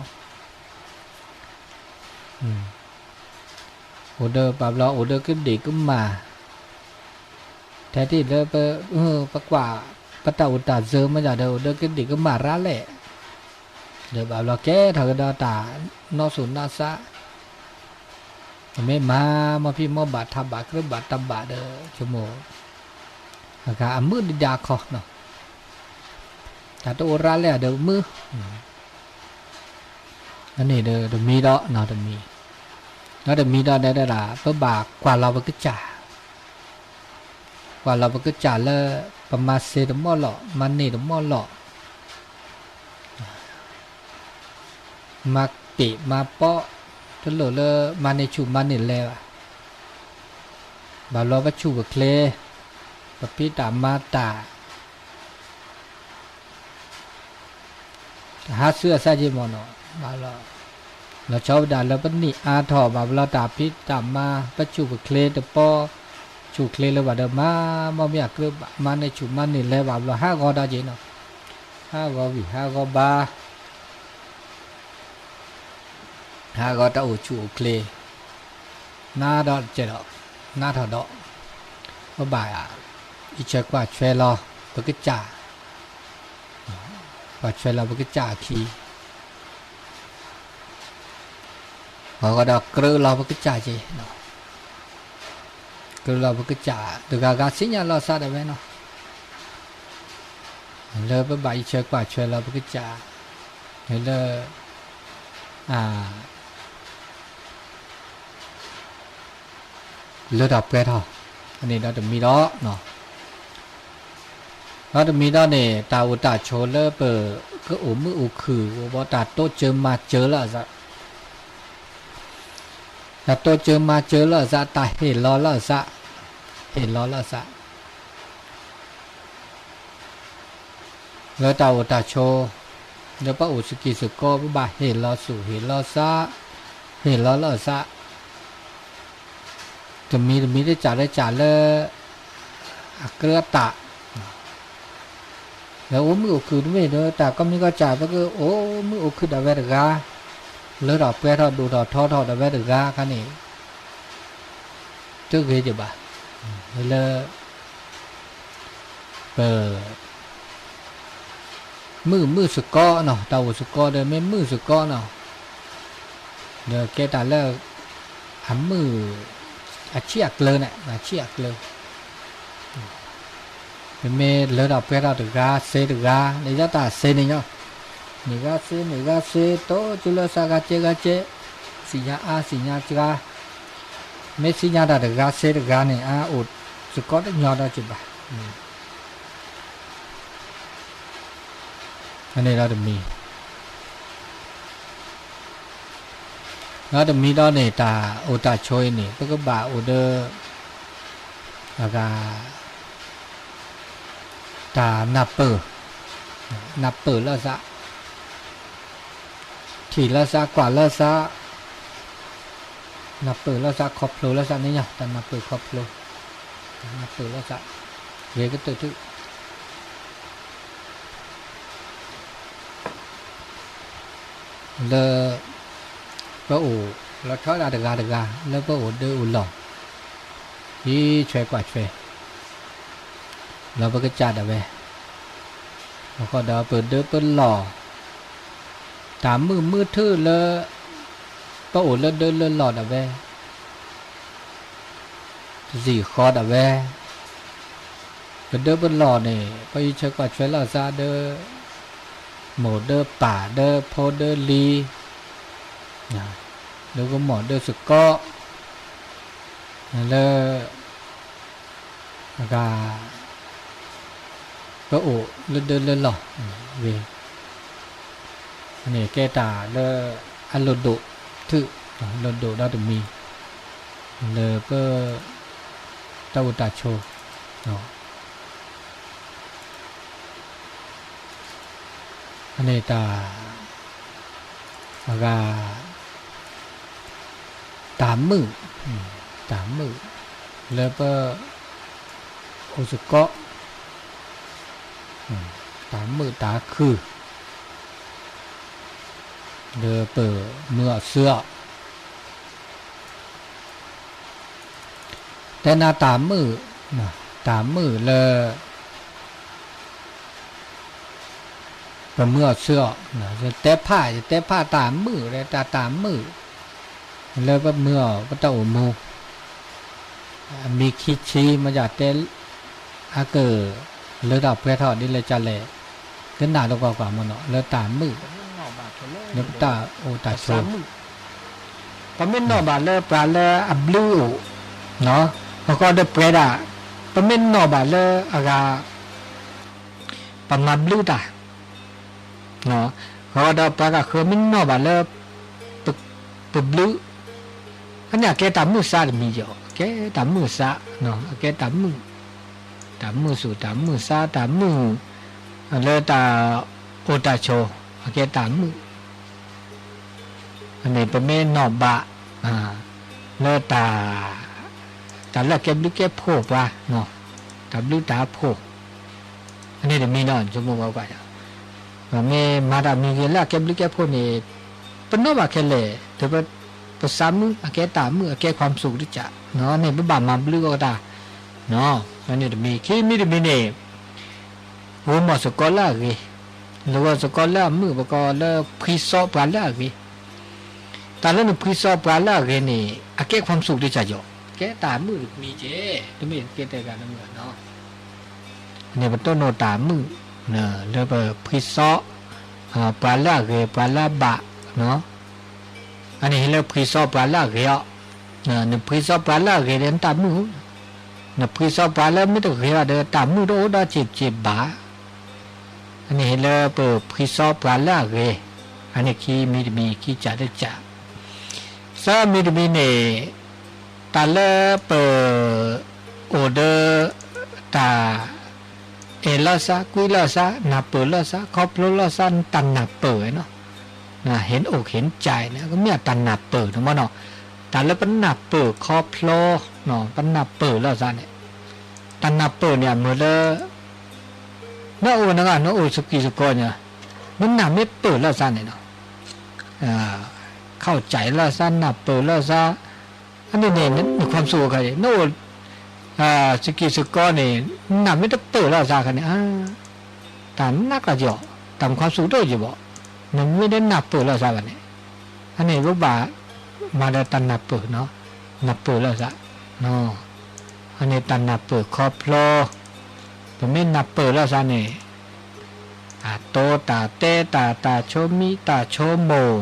အိၣ်ဒီးဘၣ်ဘျီအိၣ်ဒီးကဒံၣ်ကမၣ်, ထဲတ့ၢ်လၢ ပကွၢ် ပတၢ်အိၣ်တၢ်စၢၤမ့ၢ်ဒၣ်ဒီး အိၣ်ဒီးကဒံၣ်ကမၣ်ရၤလဲၣ်, ဒီးဘၣ်ဘျီကဲထီၣ်ကဒီးတၢ်နီၢ်စိၤနီၢ်ဆး, ပမ့ၢ်မၤမီၢ်ဖံးမီၢ်ဘၣ်ထးဘၣ်ကြၢးဘၣ်တၢ်ဘၣ်ဒီး ဆိကမိၣ် အဂၤအမုာ်ဒံးဒၣ်ခီနီၤ, တၢ်တအိၣ်ရၤလဲၣ်ဒီးမုာ် အန့ၣ်ဒီးတမံၤဒီးနီတမံၤ, နီတမံၤဒီးဒဲဒၣ် ပဘၣ်ကွၢ်လီၤပကစၢ်, ကွၢ်လီၤပကစၢ်လၢ ပမၤစ့တမီၢ်လီၤ မၤန့ၢ်တမီၢ်လီၤ, မၤပ့ၢ်မၤပီ, တလိၣ်လၢမၤန့ၢ်ဆူၣ်မၤန့ၢ်လဲၤဘၣ်, ဘၣ်ဘျီပဆူၣ်ပချ့, ပဖံးတၢ်မၤတၢ် တဟးဆူအစၢ်က့မ့ၢ်နီၤ, လီၤဆီဝဲဒၣ်လၢပနံၣ်အါထီၣ် ဘၣ်ဘျီတၢ်ဖံးတၢ်မၤ ပဆူၣ်ပချ့တပီ, ဆူၣ်ချ့လၢဘၣ်ဒီးမၤ မီၢ်မ့ၢ်အကြၢးဘၣ် မၤန့ၢ်ဆူၣ်မၤန့ၢ်လဲၤဘၣ်ဘျီ ဟးဂီၤဒီးက့နီၤ, ဟးဂီၤဝံၤဟးဂီၤဘါ ဟးဂီၤတၢ်အိၣ်ဆူၣ်အိၣ်ချ့, နးဒီးကဲဒီး နးထီၣ်ဒီး ပဘၣ်အံးဆၢကွၢ်ဆွဲလီၤပကစၢ်, ကွၢ်ဆွဲလီၤပကစၢ်အခံ, အဃိဒီးကြၢးလီၤပကစၢ်က့, ကြၢးလီၤပကစၢ် တဂၤဂၤသ့ၣ်ညါလီၤသးဒၣ်ဝဲနီၤ, လၢပဘၣ်အံးဆၢကွၢ်ဆွဲလီၤပကစၢ်, လၢ လၢတၢ်ပှဲၤထီၣ်, အန့ၣ်ဒီးတမံၤဒီး, ဒီးတမံၤဒီးန့ၣ် တၢ်အိၣ်တၢ်ဆိးလၢပကအိၣ်မုာ်အိၣ်ခုၣ် အိၣ်ဘၣ်တၢ်တိစၢၤမၤစၢၤလၢအသး, တၢ်တိစၢၤမၤစၢၤလၢအသး တၢ်ဟ့ၣ်လီၤလၢအသး, ဟ့ၣ်လီၤလၢအသး လၢတၢ်အိၣ်တၢ်ဆိး, လၢပအိၣ်စကံးစကီး ပဘၣ်ဟ့ၣ်လီၤသူၣ်ဟ့ၣ်လီၤသး, ဟ့ၣ်လီၤလၢအသး, တမံၤတမံၤတစးလၢစးလၢ အကြၢးအတၢ်, လၢအိၣ်မုာ်အိၣ်ခုၣ်တမ့ၢ်ဒီး တၢ်ကိးမံၤကိးကၢ် ပကအိၣ်မုာ်အိၣ်ခုၣ်ဒၣ်ဝဲတဂၤ, လၢထီၣ်ပှဲၤထီၣ်ဒိၣ်ထီၣ်ထီထီၣ်ဒၣ်ဝဲတဂၤခါန့ၣ် တဂ့ၤဒံးဘၣ်, လၢ ပ မုာ်မုာ်စ့ၢ်ကီးနီၤ, တၢ်အိၣ်စ့ၢ်ကီးဒီးမ့ၢ်မုာ်စ့ၢ်ကီးနီၤ, ဒီးကဲတၢ်လၢ အမုာ် အဆံးအကျၢၤန့ၣ် အဆံးအကျၢၤ, ပမ့ၢ်လၢထီၣ်ပှဲၤထီၣ်တဂၤ စ့တဂၤ လၢယတၢ်စ့န့ၣ်ညီ, မ့ၢ်ဂၤစ့ မ့ၢ်ဂၤစ့ တိစၢၤလၢသးဂၤကဲဂၤကဲ, သ့ၣ်ညါအါသ့ၣ်ညါစှၤ, မ့ၢ်သ့ၣ်ညါတၢ်တဂၤစ့တဂၤန့ၣ် အအိၣ်စ့ၢ်ကီးတညီဒီးက့ၤဘၣ် အန့ၣ်ဒီးတမံၤ, ဒီးတမံၤဒီးန့ၣ် တၢ်အိၣ်တၢ်ဆိးအံၤန့ၣ် ပကဘၣ်အိၣ်ဒီး အဂၤ တၢ်နၢ်ပၢၢ်, နၢ်ပၢၢ်လၢသး, ထံၣ်လၢသး ကွၢ်လၢသး, နၢ်ပၢၢ်လၢသး ခီဖျိလၢသးန့ၣ်ညါ တၢ်နၢ်ပၢၢ်ခီဖျိ, တၢ်နၢ်ပၢၢ်လၢသး, ဂ့ၤကတၢၢ်ထူၣ် လၢ ပအိၣ်လီၤဆီဒၣ်တဂၤတဂၤ လၢပအိၣ်ဒၢအိၣ်လီၢ်, အံးဆှဲကွၢ်ဆှဲ လီၤပကစၢ်ဒၣ်ဝဲ, အဃိဒီးပဒၢပလီၢ်, တၢ်မုာ်မုာ်ထူၣ်လၢ ပအိၣ်လၢဒၢလၢလီၢ်ဒၣ်ဝဲ တစံၣ်ဃီဒၣ်ဝဲ, ပဒၢပလီၢ်န့ၣ် ပအံးဆှဲကွၢ်ဆှဲလီၤသးဒီး မိၢ်ဒၢပၢ်ဒၢဖိဒၢလံၤ, ဒၢကမီၣ်ဒၢစ့ၢ်ကီး, လၢ အဂၤ ပအိၣ်လၢဒၢလၢလီၢ်, ဝဲ န့ၣ်ကဲတၢ်လၢ အလိၣ်ဒိၣ်ထူၣ်, လိၣ်ဒိၣ်ဒီးတမံၤ, လၢပ တၢ်အိၣ်တၢ်ဆိး, န့ၣ်တၢ်, အဂၤ, တၢ်မုာ်, တၢ်မုာ်, လၢပ, အိၣ်စ့ၢ်ကီး, တၢ်မုာ်တၢ်ခုၣ်, လၢပမုာ်အီၤစၢၤအီၤ, တဲနၤတၢ်မုာ်, တၢ်မုာ်လၢ ပမုာ်အီၤစၢၤအီၤ, ယတဲဖး, ယတဲဖးတၢ်မုာ်, တၢ်တၢ်မုာ်, လၢပမုာ်အီၤ ပတၢ်အိၣ်မူ, အမံၤခံဆံ မ့ၢ်ယတဲ, အက, လၢတၢ်ပှဲၤထီၣ်ဒ်လဲၣ်ကလဲၣ်, ကနၣ်တကွၢ်ကွၢ်မ့ၢ်နီၤ လၢတၢ်မုာ်, လၢပတၢ်အိၣ်တၢ်ဆိး ပမ့ၢ်နီၣ်ဘၣ်လၢပှၤလၢအဘျုးအိၣ်, အဃိဒီးပှဲၤဒၣ်, ပမ့ၢ်နီၣ်ဘၣ်လၢအဂၤ, ပမၤဘျုးတၢ်, အဃိဒီးပှၤဂၤဃၢၤမ့ၢ်နီၣ်ဘၣ်လၢ ပဘျုး, အန့ၣ်အကဲတၢ်မုာ်စါတမံၤယီၤ, အကဲတၢ်မုာ်စါ, အကဲတၢ်မုာ်, တၢ်မုာ်ဆူၣ် တၢ်မုာ်စါ တၢ်မုာ်, လၢတၢ်အိၣ်တၢ်ဆိး, အကဲတၢ်မုာ် န့ၣ် ပမ့ၢ်နီၣ်ဘၣ်, လၢတၢ်, တၢ်လၢအကဲဘျုးကဲဖှိၣ်ပှၤ, တၢ်ဘျုးတၢ်ဖှိၣ်, အန့ၣ်တမံၤနီၤ ဆိကမိၣ်ကွၢ်ကွၢ်, ပမ့ၢ်မၤတၢ်မံၤဂ့ၤလၢအကဲဘျုးကဲဖှိၣ်န့ၣ်, ပနီၣ်ဘၣ်ခဲလၢာ်, ဒီးပ, ပစါမုာ် အကဲတၢ်မုာ် အကဲ ความสุข တကး, န့ၣ် ပဘၣ်မၤဘျုးအီၤတၢ်, အန့ၣ်တမံၤ ခံမံၤတမံၤန့ၣ် ဂီၤမီၢ်စ့ၢ်ကီးလၢအဂ့ၤ, လၢဂီၤစ့ၢ်ကီးလၢအမုာ် ပကိးလၢဖှံစီပှၤလၢအဂ့ၤ, တၢ်လၢနဖှံစီပှၤလၢအဂ့ၤန့ၣ် အကဲ ความสุข တကးယီၤ, ကဲတၢ်မုာ်တမံၤကဲ, တမ့ၢ်ကဲတဂၤတမုာ်နီၤ, န့ၣ်ပတိၢ်နီၣ်တၢ်မုာ်, လၢပဖှံစီ, ပှၤလၢအဂ့ၤ ပှၤလၢအဘၣ်, အန့ၣ်ဟ့ၣ်လၢဖှံစီပှၤလၢအဂ့ၤအီၤ, နဖှံစီပှၤလၢအဂ့ၤဒီးနတၢ်မုာ်, နဖှံစီပှၤလၢမ့ၢ်တဂ့ၤဘၣ်ဒီး တၢ်မုာ်တအိၣ်ဒီးစ့ၢ်ကီးဘၣ်, အန့ၣ်ဟ့ၣ်လၢပဖှံစီပှၤလၢအဂ့ၤ, အန့ၣ်ခံမံၤတမံၤ ခံကးတကး, သၢမံၤတမံၤန့ၣ်, တၢ်လၢပ, အိၣ်ဒီး, တၢ်, အဲၣ်လိာ်သး ကွံလိာ်သး နၢ်ပၢၢ်လိာ်သး ခီဖျိလိာ်သး တၢ်နၢ်ပၢၢ်ဝဲနီၤ, ဟ့ၣ်အိၣ်ဟ့ၣ်ကၠဲးန့ၣ် ကမ့ၢ်တၢ်နၢ်ပၢၢ်န့ၣ်မ့ၢ်နီၤ, တၢ်လၢပနၢ်ပၢၢ်ခီဖျိ, ပနၢ်ပၢၢ်လိာ်သးန့ၣ်, တၢ်နၢ်ပၢၢ်န့ၣ် အမ့ၢ်လၢ နအိၣ်နဂၤ နအိၣ်စကံၢ်စကီးန့ၣ်, နနၢ်မ့ၢ်ပၢၢ်လိာ်သးန့ၣ်နီၤ, ခီကၠဲးလိာ်သး နၢ်ပၢၢ်လိာ်သး, အန့ၣ်န့ၣ် န ความสุข အခါန့ၣ် နအိၣ်, စကံၢ်စကီးန့ၣ် နနၢ်မ့ၢ်တပၢၢ်လိာ်သးအခါန့ၣ်, တၢ်နးကီယီၤ, တၢ် ความสุข တအိၣ်ယံၤဘၣ်, နမ့ၢ်တနၢ်ပၢၢ်လိာ်သးဘၣ်န့ၣ်, အန့ၣ်ပဘၣ်မၤဒီးတၢ်နၢ်ပၢၢ်, နၢ်ပၢၢ်လိာ်သး, အန့ၣ်တၢ်နၢ်ပၢၢ်ခီဖျိ, ပမ့ၢ်နၢ်ပၢၢ်လိာ်သးန့ၣ်, တၢ်တိတၢ်တဲ တၢ်တၢ်ဆိမိၣ် တၢ်ဆိကမိၣ်,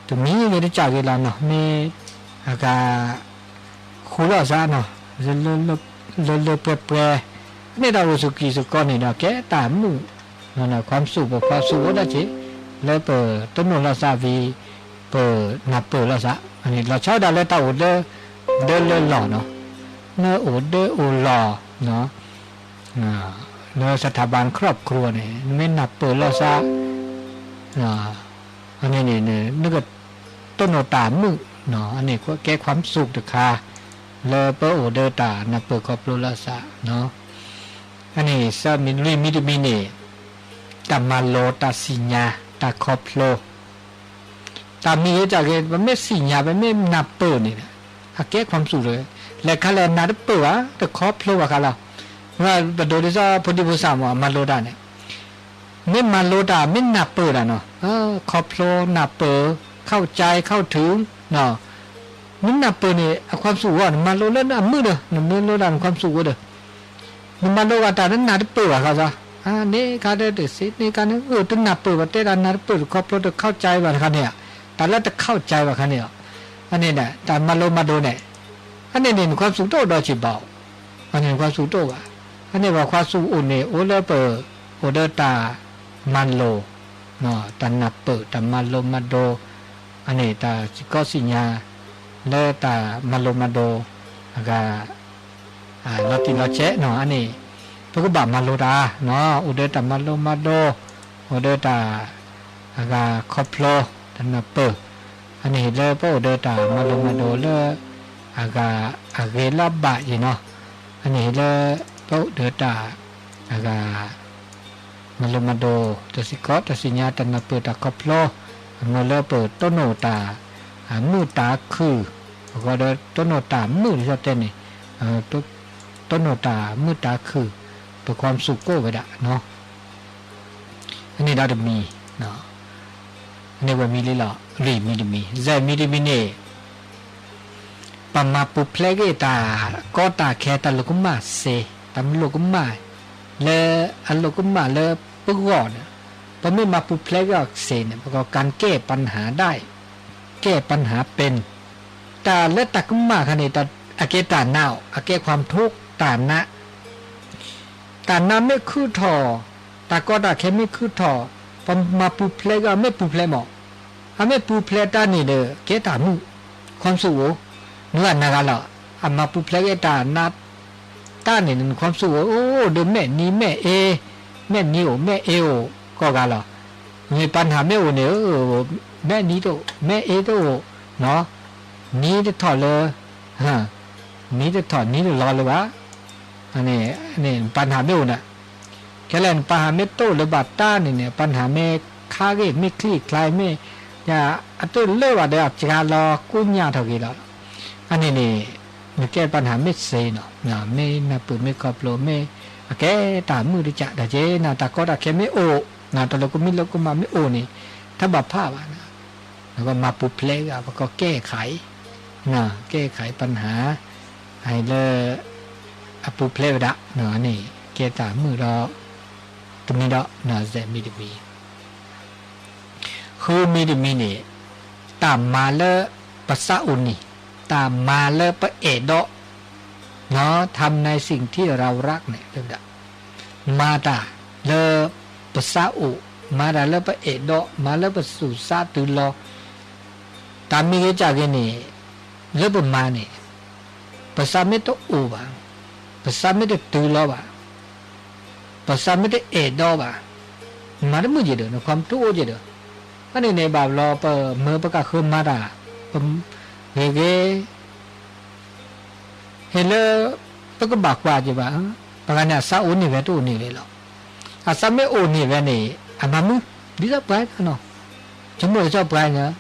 တမံၤဂ့ၤတကးဂ့ၤလီၤနီၤ, မ့ၢ်အဂၤ ဃူလိာ်သးနီၤ, လၢလၢပှဲၤပှဲၤ, န့ၣ်တၢ်အိၣ်စကံၢ်စကီးန့ၣ်ဒီး ကဲတၢ်မုာ်, န ความสุข ပ ความสุข အိၣ်ဒၣ်က့ၤ, လၢပတိၢ်နီၣ်လိာ်သးဝံၤ, ပနၢ်ပၢၢ်လိာ်သး, လီၤဆီဒၣ်တၢ်လၢတၢ်အိၣ်ဒၢ, ဒၢလၢလီၢ်နီၤ, နအိၣ်ဒၢအိၣ်လီၢ်, လၢ สถาบันครอบครัว န့ၣ် နမ့ၢ်နၢ်ပၢၢ်လိာ်သး, န့ၣ်န့ၣ် နကတိၢ်နီၣ်တၢ်မုာ်, အန့ၣ်ကဲ ความสุข တခါ, လၢပအိၣ်ဒီးတၢ်နၢ်ပၢၢ်ခီဖျိလိာ်သး, အန့ၣ်သၢမံၤလွံၢ်မံၤတမံၤန့ၣ်, တၢ်မၤလိတၢ်သ့ၣ်ညါ တၢ်ခီဖျိ တၢ်မံၤဟဲကၢ်ဂ့ၤ ပမ့ၢ်သ့ၣ်ညါ ပမ့ၢ်နၢ်ပၢၢ်န့ၣ်, အကဲ ความสุข လၢ လဲၤခါလဲၣ်နၢ်တပၢၢ်ဘၣ် တခီဖျိဘၣ်ဃးလီၤ, ပဒိးဒ်သိးဖိဒံဖိသၣ်မ့ၢ် မၤလိတၢ်န့ၣ်, မ့ၢ်မၤလိတၢ် မ့ၢ်နၢ်ပၢၢ်တၢ်နီၤ, ခီဖျိ နၢ်ပၢၢ် เข้าใจ เข้าถึง, မ့ၢ်နၢ်ပၢၢ်န့ၣ် အ ความสุข အဂီၢ် နမၤလိလၢနအမုာ်ဒီး နမ့ၢ်လိတၢ်န ความสุข ဝဲဒီး နမၤလိဂၤတၢ်နနၢ်တပၢၢ်ဘၣ်ဃးလီၤ, န့ၣ်ခါဒီးတသ့ န့ၣ်ခါန့ၣ် အတနၢ်ပၢၢ်ဘၣ်တဲတၢ်နၢ်တပၢၢ်တခီဖျိ တ เข้าใจ ဘၣ်တခါန့ၣ်ဧါ, တၢ်လၢတ เข้าใจ ဘၣ်ခါန့ၣ်လီၤ, အန့ၣ် တၢ်မၤလိမၤဒိးန့ၣ်, အန့ၣ်န့ၣ် န ความสุข တအိၣ်ဒီးစံးဘၣ်, အန့ၣ် န ความสุข တအိၣ်ဘၣ်, အန့ၣ်ပှၤ ความสุข အိၣ်န့ၣ် အိၣ်လၢပ အိၣ်ဒီးတၢ်မၤလိာ်, တၢ်နၢ်ပၢၢ် တၢ်မၤလိမၤဒိး, အန့ၣ်တၢ်စံၣ်ကီးစံၣ်ညါ လၢတၢ်မၤလိမၤဒိးအဂၤ လီၤတံၢ်လီၤဆဲးနီၤ, အန့ၣ် ပကဘၣ်မၤလိတၢ်, အိၣ်ဒီးတၢ်မၤလိမၤဒိး, အိၣ်ဒီးတၢ် အဂၤခီဖျိတနၢ်ပၢၢ်, အန့ၣ်ဟ့ၣ်လၢပအိၣ်ဒီးတၢ်မၤလိမၤဒိးလၢ အဂၤအဂ့ၤလၢအဘၣ်အံၤနီၤ, အန့ၣ်ဟ့ၣ်လၢ ပအိၣ်ဒီးတၢ် အဂၤ မၤလိမၤဒိး တၢ်စ့ၢ်ကီး တၢ်စံၣ်ညါတၢ်နၢ်ပၢၢ်တၢ်ခီဖျိ, အမ့ၢ်လၢပတိၢ်နီၣ်တၢ် မုာ်တၢ်ခုၣ်, အဂီၢ်ဒီးတိၢ်နီၣ်တၢ်မုာ်လၢယတဲန့ၣ်, တိၢ်နီၣ်တၢ်မုာ်တၢ်ခုၣ်, ပ ความสุข ကိးဝဲဒၣ်နီၤ. အန့ၣ်ဒီးတမံၤ, အန့ၣ်ဝဲမံၤလံလီၤ, လွံၢ်မံၤတမံၤ, ယဲၢ်မံၤတမံၤန့ၣ် ပမၤပူၤဖျဲးက့ၤတၢ်ကီတၢ်ခဲ တၢ်လိာ်ကမၣ်စ့, တၢ်မလိာ်ကမၣ် လၢအလိာ်ကမၣ်လၢပဂီၢ်န့ၣ်, ပမ့ၢ်မၤပူၤဖျဲးက့ၤအီၤစ့န့ၣ် ပက การแก้ปัญหาได้, แก้ปัญหาเป็น, တၢ်လၢတၢ်ကမၣ်ခါန့ၣ် အကဲတၢ်နါ, အကဲ ความทุกข์ တၢ်နါ တၢ်နါမ့ၢ်ခုၣ်ထီၣ်, တၢ်ကီတၢ်ခဲမ့ၢ်ခုၣ်ထီၣ်, ပမၤပူၤဖျဲးက့ၤအီၤ မ့ၢ်ပူၤဖျဲးမး, အမ့ၢ်ပူၤဖျဲးတၢ်န့ၣ်ဒီး ကဲတၢ်မုာ်, ความสุข အိၣ်, နဂၤနဂၤလီၤ, အမၤပူၤဖျဲးက့ၤတၢ်နါ တၢ်န့ၣ် ความสุข အိၣ်, အိၣ်ဒီးမဲာ်နံၤမဲာ်အ့, မဲာ်နံၤအိၣ်မဲာ်အ့အိၣ်ကိးဂၤလီၤ, မ့ၢ် ปัญหา မ့ၢ်အိၣ်န့ၣ် မဲာ်နံၤတအိၣ် မဲာ်အ့တအိၣ်, နံၤတထီၣ်လၢ နံၤတထီၣ်နံၤတလီၤလၢၤဘၣ်, န့ၣ် ปัญหา မ့ၢ်အိၣ်န့ၣ်, ခဲလၢာ် ปัญหา မ့ၢ်တအိၣ်လၢၤဘၣ်တၢ်န့ၣ်န့ၣ် ปัญหา မ့ၢ်ခါဂ့ၤ မ့ၢ် คลี่คลาย မ့ၢ် အတလၢာ်ဘၣ်ဒီး အစှၤလီၤကိညၢ်ထီၣ်က့ၤလီၤ, အန့ၣ်န့ၣ် နကဲ ปัญหา မ့ၢ်စ့နီၤ, မ့ၢ်နၢ်ပၢၢ်မ့ၢ်ခီဖျိ မ့ၢ်အကဲတၢ်မုာ်တကးဒီးက့ၤနၤ တၢ်ကီတၢ်ခဲမ့ၢ်အိၣ်, တၢ်လိာ်ကမၣ်လိာ်ကမၣ်မ့ၢ်အိၣ်န့ၣ် တဘၣ်ဖးဘၣ်နၤ ပကမၤပူၤဖျဲးဂ့ၤ ပကကဲခးအံၤ, ကဲခးအံၤ ปัญหา အံၤလၢ အပူၤဖျဲးဝဲဒၣ်န့ၣ် ကဲတၢ်မုာ်ဒီး တမံၤဒီး စဲးမံၤတမံၤ, ဃုမံၤတမံၤန့ၣ် တၢ်မၤလၢပသးအိၣ်န့ၣ်, တၢ်မၤလၢပအဲၣ်ဒိး ทำในสิ่งที่เรารัก န့ၣ် တဲဝဲဒၣ် မၤတၢ်လၢပသးအိၣ်, မၤတၢ်လၢပအဲၣ်ဒိး, မၤလၢပသူၣ်စးတုၤလီၤ, တၢ်မ့ၢ်ဂ့ၤစၢ်ဂ့ၤန့ၣ် လၢပမၤန့ၣ် ပသးမ့ၢ်တအိၣ်ဘၣ်, ပသးမ့ၢ်တတုၤလီၤဘၣ်, ပသးမ့ၢ်တအဲၣ်ဒိးဘၣ်, မၤတမုာ်က့ၤဒီး နခီမထူအိၣ်က့ၤဒီး, အန့ၣ်န့ၣ် ဘၣ်ဘျီပမၢပကဃၢမၤတၢ်, ပဂ့ၤဂ့ၤ ဟ့ၣ်လၢ ပကဘၣ်ကွၢ်က့ၤဘၣ်, ပှၤဂၤန့ၣ် အသးအိၣ်န့ၢ်ဝဲတအိၣ်န့ၢ်ဝဲလီၤ. အသးမ့ၢ်အိၣ်န့ၢ်ဝဲန့ၣ် အမၤမုာ်, ဒ်သိးပှၤနီၤ, ဆိကမိၣ်လၢပှၤန့ၣ်,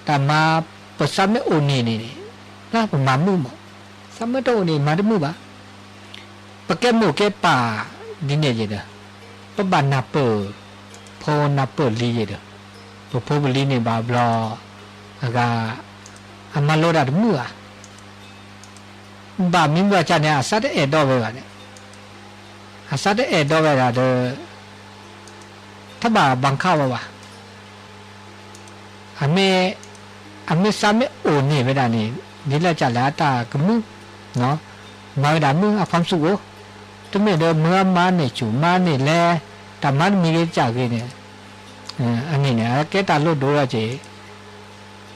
တၢ်မၤ ပသးမ့ၢ်အိၣ်န့ၢ်န့ၣ် လၢပမၤမုာ်မး, သးမ့ၢ်တအိၣ်န့ၣ် မၤတမုာ်ဘၣ်. ပကဲမိၢ်ကဲပၢ်ဒ်န့ၣ်ယဲဒီး, ပဘၣ်နၢ်ပၢၢ်ဖိနၢ်ပၢၢ်လံၤယဲဒီး, ပဖိပလံၤန့ၣ်ဘၣ်ဘျီ, အဂၤ, အမၤလိတၢ်တမုာ်ဧါ, ဘၣ်မနုၤဘၣ်ကန့ၣ် အသးတအဲၣ်ဒိးဝဲဘၣ်န့ၣ်, အသးတအဲၣ်ဒိးဝဲဒၣ်ဒီး တဘၣ် บังคับ ဝဲဘၣ်. အမ့ၢ်, အမ့ၢ်သးမ့ၢ်အိၣ်န့ၢ်ဝဲဒၣ်န့ၣ် ဒ်လဲၣ်ကလဲၣ် အတၢ်ကမုာ်, မၤဝဲဒၣ်မုာ် အ ความสุข အိၣ်, တမ့ၢ်ဒီးမုာ်အမၤန့ၢ်ဆူၣ်မၤန့ၢ်လဲၣ်, တၢ်မၤတမံၤဂ့ၤကစၢ်ဂ့ၤန့ၣ်, အန့ၣ်န့ၣ် အကဲတၢ်လိၣ်ဒိၣ်လီၤက့ၤ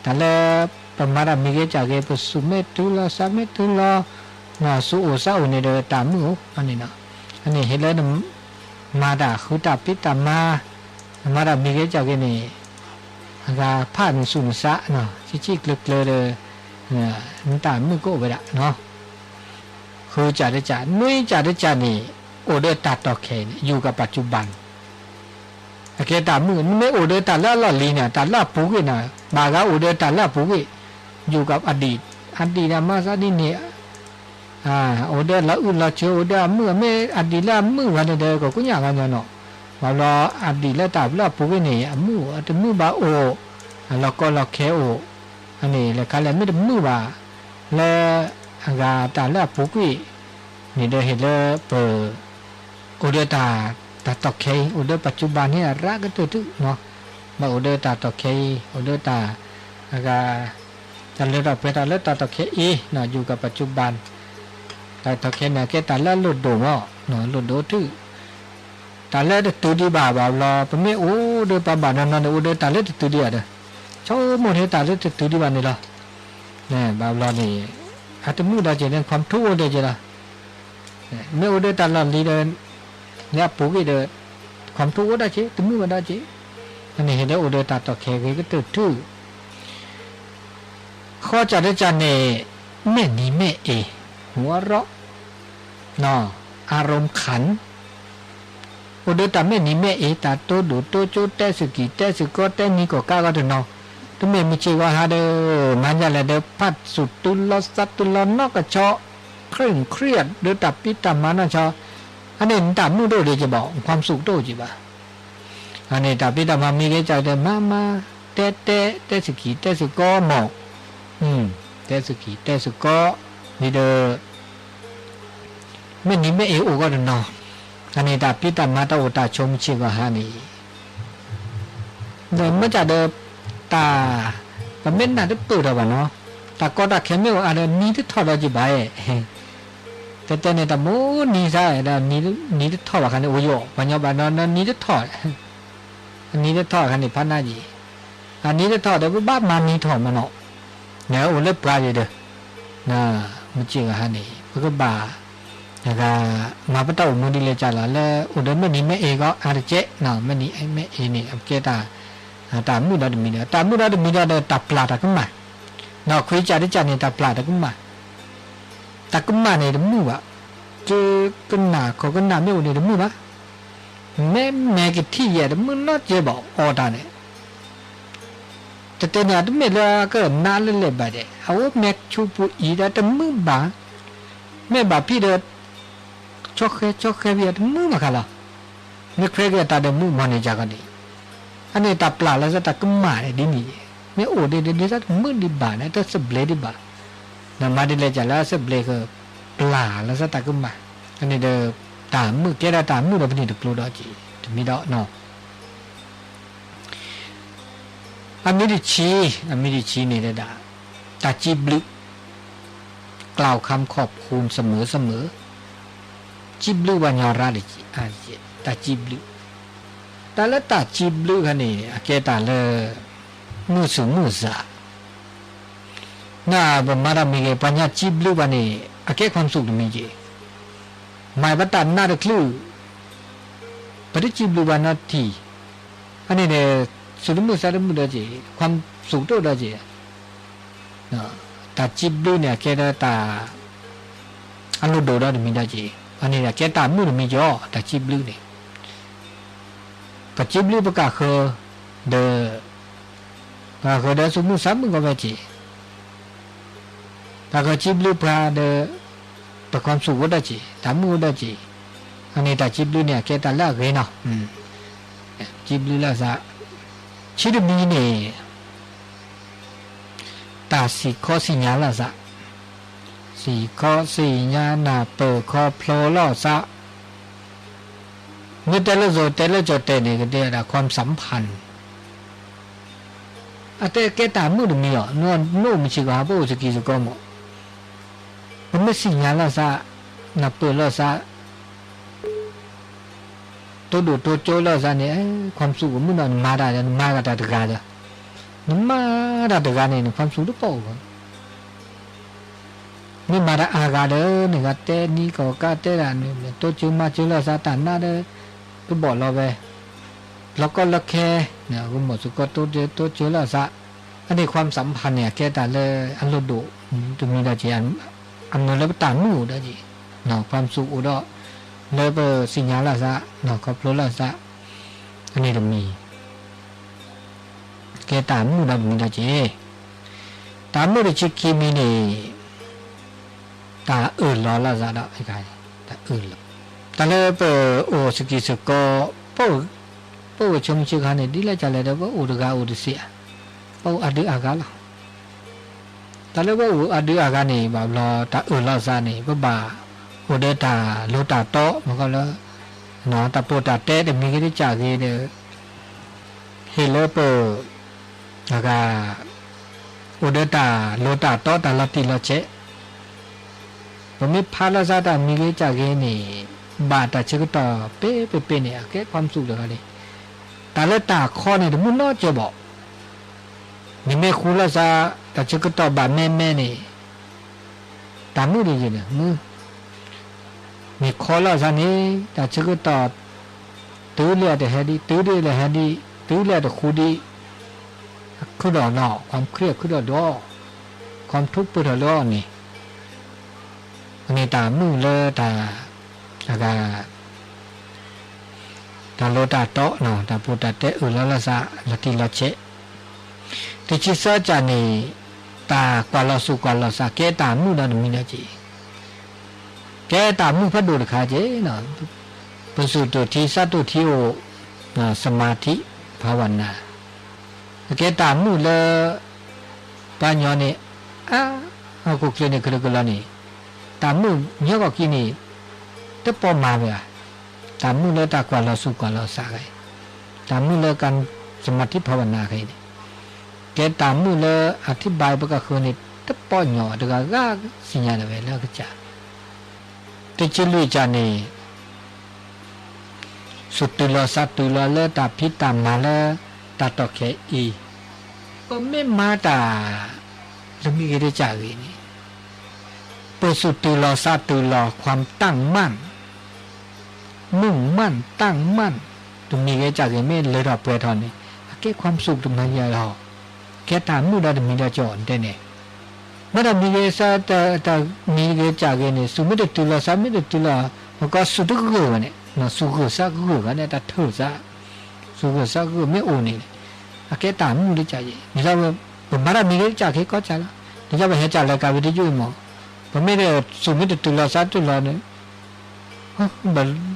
တၢ်လၢ ပမၤတၢ်မံၤဂ့ၤကစၢ်ဂ့ၤ ပသူၣ်မ့ၢ်တုၤလီၤ သးမ့ၢ်တုၤလီၤ, သူၣ်အိၣ်သးအိၣ်န့ၣ်ဒီးတၢ်မုာ်အိၣ်န့ၣ်, အန့ၣ်ဟ့ၣ်လၢ မၤတၢ်ဃုတၢ်ဖံးတၢ်မၤ, မၤတၢ်မံၤဂ့ၤကစၢ်ဂ့ၤန့ၣ်, အဂၤဖးနသူၣ်နသး, ဆံးဆံးကျၢၤကျၢၤဒီး, နတၢ်မုာ်ကအိၣ်ဝဲဒၣ်, ဃုကစၢ်တကစၢ်, နွံကစၢ်တကစၢ်န့ၣ်, အိၣ်ဒီးတၢ်တီၢ်ခဲအံၤန့ၣ် ယူၤကပာ်စူၤဘၣ်န့ၣ် အကဲတၢ်မုာ်, နမ့ၢ်အိၣ်ဒီးတၢ်လၢအလီၢ်လံၤန့ၣ် တၢ်လၢအပူၤကွံာ်န့ၣ်, ဘၣ်ဂၤအိၣ်ဒီးတၢ်လၢအပူၤကွံာ်, ယူၤကပာ်စူၤ, အဒံၣ်န့ၣ်မၤသးဒ်န့ၣ်, အိၣ်ဒီးလီၤအုၣ်လီၤဆိး အိၣ်ဒီးအမုာ်အမ့ၢ်အဒံၣ်လၢအမုာ်ဂၤန့ၣ်ဒီး ကကိညၣ်ဂၤညီနီၤ, ဘၣ်ဘျီအဒံၣ်လၢတၢ်လၢအပူၤကွံာ်န့ၣ် အမုာ်အိၣ် အတမုာ်ဘၣ်အိၣ်, အလီၤကီလီၤခဲအိၣ်, အန့ၣ်လဲၤခါလဲၣ်မ့ၢ်တမုာ်ဘၣ်, လၢ အဂၤတၢ်လၢအပူၤကွံာ်န့ၣ်ဒီးဟ့ၣ်လၢပ အိၣ်ဒီးတၢ် တၢ်တီၢ်ခဲအံၤ အိၣ်ဒီးပာ်စူၤဘၣ်န့ၣ် အရၤကတၢၢ်တုၤ, ဘၣ်အိၣ်ဒီးတၢ်တီၢ်ခဲအံၤ အိၣ်ဒီးတၢ် အဂၤ တၢ်လၢတၢ်ပှဲၤတၢ်လၢတၢ်တီၢ်ခဲအံၤ ယူၤကပာ်စူၤဘၣ်, တၢ်တီၢ်ခဲန့ၣ် ကဲတၢ်လၢအလိၣ်ဒိၣ်မး, လိၣ်ဒိၣ်တုၤ တၢ်လၢတတုၤဒံးဘၣ်ဘၣ်ဘျီ ပမ့ၢ်အိၣ်ဒီးပှၤဘၣ်နီၢ်နီၢ်န့ၣ် အိၣ်ဒီးတၢ်လၢတတုၤဒံးဘၣ်ဒီး, ဆိကမိၣ်ထဲတၢ်လၢတတုၤဒံးဘၣ်န့ၣ်လီၤ. ဘၣ်ဘျီန့ၣ် အတမုာ်ဒီးက့ၤန့ၣ် ခွံထူအိၣ်ဒီးက့ၤလီၤ. မ့ၢ်အိၣ်ဒီးတၢ်လီၢ်လံၤဒီး လၢအပူၤကွံာ်ဒီး ခွံထူအိၣ်ဒီးက့ၤ တမုာ်ဘၣ်ဒီးက့ၤ, န့ၣ်ဟ့ၣ်လၢအိၣ်ဒီးတၢ်တီၢ်ခဲဂ့ၤကတၢၢ်ထူၣ် ဃီကၢ်တကၢ်န့ၣ် မဲာ်နံၤမဲာ်အ့ၣ် ဟူအရီၣ် အရူမ်ခၣ် အိၣ်ဒီးတၢ်မဲာ်နံၤမဲာ်အ့ၣ် တၢ်တိဒိၣ်တိကၠိ တဲစူၢ်ကံၢ်တဲစူၢ်ကီ တဲနံၤကီၢ်ကးဂီၤတနီၤ, တမ့ၢ်မုၢ်ဆ့ၣ်ဂီၤဟါဒီး မၤဒ်လဲၣ်ဒီး ဖးစူၣ်တုၤလီၤသးတုၤလီၤနီၢ်ကဆီ ခရံာ်ခရံာ်ဒီးတၢ်ဖံးတၢ်မၤနီၢ်ဆီ, အန့ၣ်နတၢ်မုာ်တအိၣ်ဒံးက့ၤဘၣ် ความสุขတအိၣ်က့ၤဘၣ်. အန့ၣ်တၢ်ဖံးတၢ်မၤမံၤက့ၤကၢ်ဒီး မၤမၤ တဲတဲ တဲစူၢ်ကံၢ်တဲစူၢ်ကီမး, တဲစူၢ်ကံၢ်တဲစူၢ်ကီ ဒ်ဒီး မဲာ်နံၤမဲာ်အ့ၣ်အိၣ်ဂီၢ်တနီၤ, အန့ၣ်တၢ်ဖံးတၢ်မၤတၢ်အိၣ်တၢ်ဆိးမုၢ်ဆ့ၣ်ဂီၤဟါန့ၣ်, ဒီးမ့ၢ်ကၢ်ဒီး တၢ် ပမ့ၢ်နၢ်တပၢၢ်ဒီးဘၣ်နီၤ, တၢ်ကီတၢ်ခဲမ့ၢ်အိၣ်အါဒီးနံၤတထီၣ်ဒီးက့ၤဘၣ်, တဲတဲန့ၣ် တၢ်မိၢ်နံၤစါဒီး နံၤတထီၣ်ဘၣ်ခါန့ၣ် အိၣ်ယိာ် ပှၤညီဘၣ်နီၤ နံၤတထီၣ် အနံၤတထီၣ်အခါန့ၣ် ဖးနါယံၤ, အနံၤတထီၣ်ဒီး ပဘၣ်မၤနံၤထီၣ်မးနီၤ, နအိၣ်လၢပှၤယံၤဒီး မုၢ်ဆ့ၣ်ဂီၤဟါန့ၣ် ပကဘၣ် မၤပတၢ်အိၣ်မူဒ်လဲၣ်ကၢ်လီၤ လၢအိၣ်ဒီးမဲာ်နံၤမဲာ်အ့ၣ်ဂီၢ်အါတက့ၢ်, မဲာ်နံၤမဲာ်အ့ၣ်န့ၣ် အကဲတၢ် တၢ်မုာ်ဒီးတမံၤဒီး တၢ်မုာ်ဒီးတမံၤဒီး တၢ်ပျၢ်တၢ်ကမၣ်, ဒီးခွံကၢ်တကၢ်န့ၣ် တၢ်ပျၢ်တၢ်ကမၣ်, တၢ်ကမၣ်န့ၣ်တမုာ်ဘၣ်, ကကနၣ်ခီၣ်ကနၣ်မ့ၢ်အိၣ်န့ၣ်တမုာ်ဘၣ်, မ့မ့ၢ်ကထံၣ်ယဲၢ်တမုာ်နီတကဲဘၣ် အီၣ်တၢ်န့ၣ် တဲတဲန့ၣ် အတမ့ၢ်လၢကနးလၢလဲၣ်ဘၣ်ဒဲး အအိၣ်မဲာ်ဆူပူၤအံၤဒီးတမုာ်ဘၣ်, မ့ၢ်ဘၣ်ဖံးဒီး ဆီဃဲဆီဃဲဖံးအတမုာ်ဘၣ်ခါလီၤ, မ့ၢ်ခွဲက့ၤအတၢ်ဒီးမုာ်မီၢ်န့ၣ်ကၢ်ကီဒံး, အန့ၣ်တၢ်ပျၢ်လၢစ့ၢ်တၢ်ကမၣ်န့ၣ်ဒ်န့ၣ်, မ့ၢ်အိၣ်ဒ်ဒ်ဒ်စ့ၢ်တမုာ်ဒံးဘၣ်န့ၣ် တသဘျ့ဒံးဘၣ်, နမၤဒ်လဲၣ်ကၢ်လၢအသဘျ့ကပျၢ်လၢစ့ၢ်တၢ်ကမၣ်, အန့ၣ်ဒီး တၢ်မုာ်ကဲဒၣ်တၢ်မုာ်ဒီးပန့ၢ်တကျိၤဒီးက့ၤ တမံၤဒီး အမံၤတဆံ, အမံၤတဆံန့ၣ်ဒၣ် တၢ်စံးဘျုး, กล่าวคำขอบคุณเสมอเสมอ, စံးဘျုးပှၤညီရၣ်တက့ၢ်, တၢ်စံးဘျုး, တၢ်လၢတၢ်စံးဘျုးခါန့ၣ် အကဲတၢ်လၢ မုာ်သူၣ်မုာ်သး နပမၤတၢ်မံၤဂ့ၤ ပှၤညီစံးဘျုးပှၤန့ၣ် အကဲ ความสุข တမံၤက့ၤ, မၤပတၢ်နးတချုး ပတစံးဘျုးပှၤနီတထံၣ်, အန့ၣ်ဒီး သူၣ်တမုာ်သးတမုာ်ဒီးက့ၤ ความสุข တအိၣ်ဒီးက့ၤ, တၢ်စံးဘျုးန့ၣ် အကဲဒီးတၢ် အလိၣ်ဒိၣ်ဒီးတမံၤဒီးက့ၤ, အန့ၣ်ဒီးကဲတၢ်မုာ်တမံၤက့ၤအီၤ တၢ်စံးဘျုးန့ၣ် ပစံးဘျုးပကၢ်ဃၢၤဒီး ပကၢ်ဃၢၤဒီးသူၣ်မုာ်သးမုာ်ကီးဝဲက့ၤ, ပကၢ်ဃၢၤစံးဘျုးပှၤဒီး ပ ความสุข အိၣ်ဒီးက့ၤ တၢ်မုာ်အိၣ်ဒီးက့ၤ, အန့ၣ်တၢ်စံးဘျုးန့ၣ် အကဲတၢ်လၢအဂ့ၤနီၤ, စံးဘျုးလၢအသး, ဆံတမံၤန့ၣ် တၢ်စံၣ်ခီစံၣ်ညါလီၤသး, စံၣ်ခီစံၣ်ညါ နၢ်ပၢၢ်ခီဖျိလီၤသး, မ့ၢ်တဲလၢ စိၤတဲလၢကၠီၤတဲာ်န့ၣ် ကတဲဒၣ် ความสัมพันธ์ အတဲကဲတၢ်မုာ်တမံၤအီၤ, နအိၣ်မုၢ်ဆ့ၣ်ကီးဟး ပအိၣ်စကံစကီမး, ပမ့ၢ်စံၣ်ညါလီၤသး, နၢ်ပၢၢ်လီၤသး တိဒိၣ်တိကၠိလီၤသးန့ၣ် ความสุข ကမုာ်နီၤ, နမၤတၢ်ဒီး နမၤဂ့ၤတၢ်တဂၤဒီး, နမၤတၢ်တဂၤန့ၣ် န ความสุข တပိာ်ဘၣ်, မ့ၢ်မၤတၢ်အါဂၤဒီး နဂၤတဲနံၤကီၢ်ကးတဲဒၣ်န့ၣ် တိကၠိမၤကၠိလီၤသး တၢ်နါဒီး ကဘီၣ်လီၤဝဲ, လီၤကီလီၤခဲ, ကမိၣ်သကိးတိကၠိလီၤသး, အန့ၣ် ความสัมพันธ์ န့ၣ် အကဲတၢ်လၢအလိၣ်ဒိၣ်တမံၤဒီးက့ၤ, အမုာ်လၢပတၢ်မုာ်အိၣ်ဒီးက့ၤ, ความสุข အိၣ်ဒီး လၢပစံၣ်ညါလီၤသး, ခီဖျိလီၤသး, အန့ၣ်တမံၤ ကဲတၢ်မုာ်ဒီးတမံၤဒီးက့ၤ, တၢ်မုာ်တဆံခံမံၤန့ၣ် တၢ်အၢၣ်လီၤလီၤသးဒီး, တၢ်အၢၣ်လီၤ, တၢ်လၢပအိၣ်စကံစကီ, ပအိၣ်ဆိးမုၢ်ဆ့ၣ်ခါန့ၣ် ဒ်လဲၣ်ကလဲၣ်ဒီး ပအိၣ်တဂၤအိၣ်တသ့ဧါ, ပအိၣ်အဒုအဂၤလီၤ. တၢ်လၢပအိၣ်အဒုအဂၤန့ၣ် ဘၣ်ဘျီတၢ်အၢၣ်လီၤသးန့ၣ် ပဘၣ်အိၣ်ဒီးတၢ်လိၤတၢ်တီ, မ့ၢ်ကီလၢ တၢ်ပိာ်တၢ်တဲတမံၤဂ့ၤတကးဂ့ၤဒီး ဟ့ၣ်လၢပ အဂၤ အိၣ်ဒီးတၢ်လိၤတၢ်တီ တၢ်လီၤတံၢ်လီၤဆဲး, ပမ့ၢ်ဖးလီၤသးတၢ်မံၤဂ့ၤကၢ်ဂ့ၤန့ၣ် ဘၣ်တၢ်ဆၢကတီၢ်ပ့ပ့ပ့န့ၣ် အကဲ ความสุข တဂၤလံ. တၢ်လၢတၢ်ခီန့ၣ် တမုၢ်နီတစဲးဘၣ်. နမ့ၢ်ဃူလီၤသး တၢ်ဆၢကတီၢ်ဘၣ်မဲမဲန့ၣ် တၢ်မုာ်တယံၤန့ၣ် မုာ် မ့ၢ်ခီလီၤသးန့ၣ် တၢ်ဆၢကတီၢ် တုၤလၢတဟဲဒံး တုၤဒံးလၢဟဲဒံး တုၤလၢတဃူဒံး ခုၣ်ဒီးနီၤ ความเครียด ခုၣ်ဒီးဒီး ความทุกข์ ပၢၢ်ထီၣ်လၢအီၤန့ၣ် အန့ၣ်တၢ်မုၣ်လၢတၢ် အဂၤ တၢ်လိၤတၢ်တီနီၤ တၢ်ပူၤတၢ်တဲအုၣ်လီၤလီၤသး လီၤတံၢ်လီၤဆဲး တဆံသၢကၢ်န့ၣ် တၢ်ကွၢ်လီၤသူၣ်ကွၢ်လီၤသး ကဲတၢ်မုၣ်ဒီးတမံၤဒီးက့ၤ ကဲတၢ်မုၣ်ဖးဒိၣ်တခါက့ၤနီၤ ပစူၢ်တိၢ်ထံ သးတိၢ်ထံအိၣ် သမာဓိ ภาวนา အကဲတၢ်မုၣ်လၢ ပှၤညီန့ၣ် အါ ဟီၣ်ခိၣ်ချၢန့ၣ် ကရၢကရိန့ၣ် တၢ်မုၣ်ညီကီၢ်ခံန့ၣ် တပီၢ်မၤဝဲဧါ, တၢ်မုၣ်လၢတၢ်ကွၢ်လီၤသူၣ်ကွၢ်လီၤသးခဲအံၤ, တၢ်မုၣ်လၢ သမာဓိ ภาวนา ခဲအံၤန့ၣ် ကဲတၢ်မုၣ်လၢ အထံၣ်ဘၣ်ပကဃၢၤန့ၣ် တပီၢ်ညီတဂၤဂၤသ့ၣ်ညါဒၣ်ဝဲလၢအကစၢ် တဆံလွံၢ်ကၢ်န့ၣ် သူၣ်တုၤလီၤသးတုၤလီၤလၢတၢ်ဖံးတၢ်မၤလၢတၢ်တီၢ်ခဲအံၤ, ပမ့ၢ်မၤတၢ် တမံၤဂ့ၤတကၢ်ဂ့ၤန့ၣ် ပသူၣ်တုၤလီၤသးတုၤလီၤ ความตั้งมั่น มุ่งมั่น ตั้งมั่น တမံၤဂ့ၤတကၢ်ဂ့ၤ မ့ၢ်လၢထီၣ်ပှဲၤထီၣ်န့ၣ် အကဲ ความสุข တမံၤဂ့ၤလီၤ, ကဲတၢ်မုၣ်ဒီးတမံၤဒီးက့ၤတဲန့ၣ် မ့ၢ်တၢ်မံၤဂ့ၤ တမံၤဂ့ၤတကၢ်ဂ့ၤန့ၣ် သူၣ်မ့ၢ်တတုၤလီၤသးမ့ၢ်တတုၤလီၤ ပကီးသူၣ်တဂၢၢ်ဘၣ်န့ၣ် သူၣ်ဂၢၢ်သးဂၢၢ်ဘၣ်န့ၣ် တၢ်ထၢၣ်သး သူၣ်ဂၢၢ်သးဂၢၢ်မ့ၢ်အိၣ်န့ၣ် အကဲတၢ်မုၣ်တကၢ်ဂ့ၤ, ဒ်သိး ပမၤတၢ်မံၤဂ့ၤတကၢ်ဂ့ၤကီးကၢ်လီၤ, ဒ်သိးပဟဲကၢ်လၢကၤဝံၤတယုၢ်အံၤမး, ပမ့ၢ်သူၣ်မ့ၢ်တတုၤလီၤသးတတုၤလီၤန့ၣ် ဘၣ်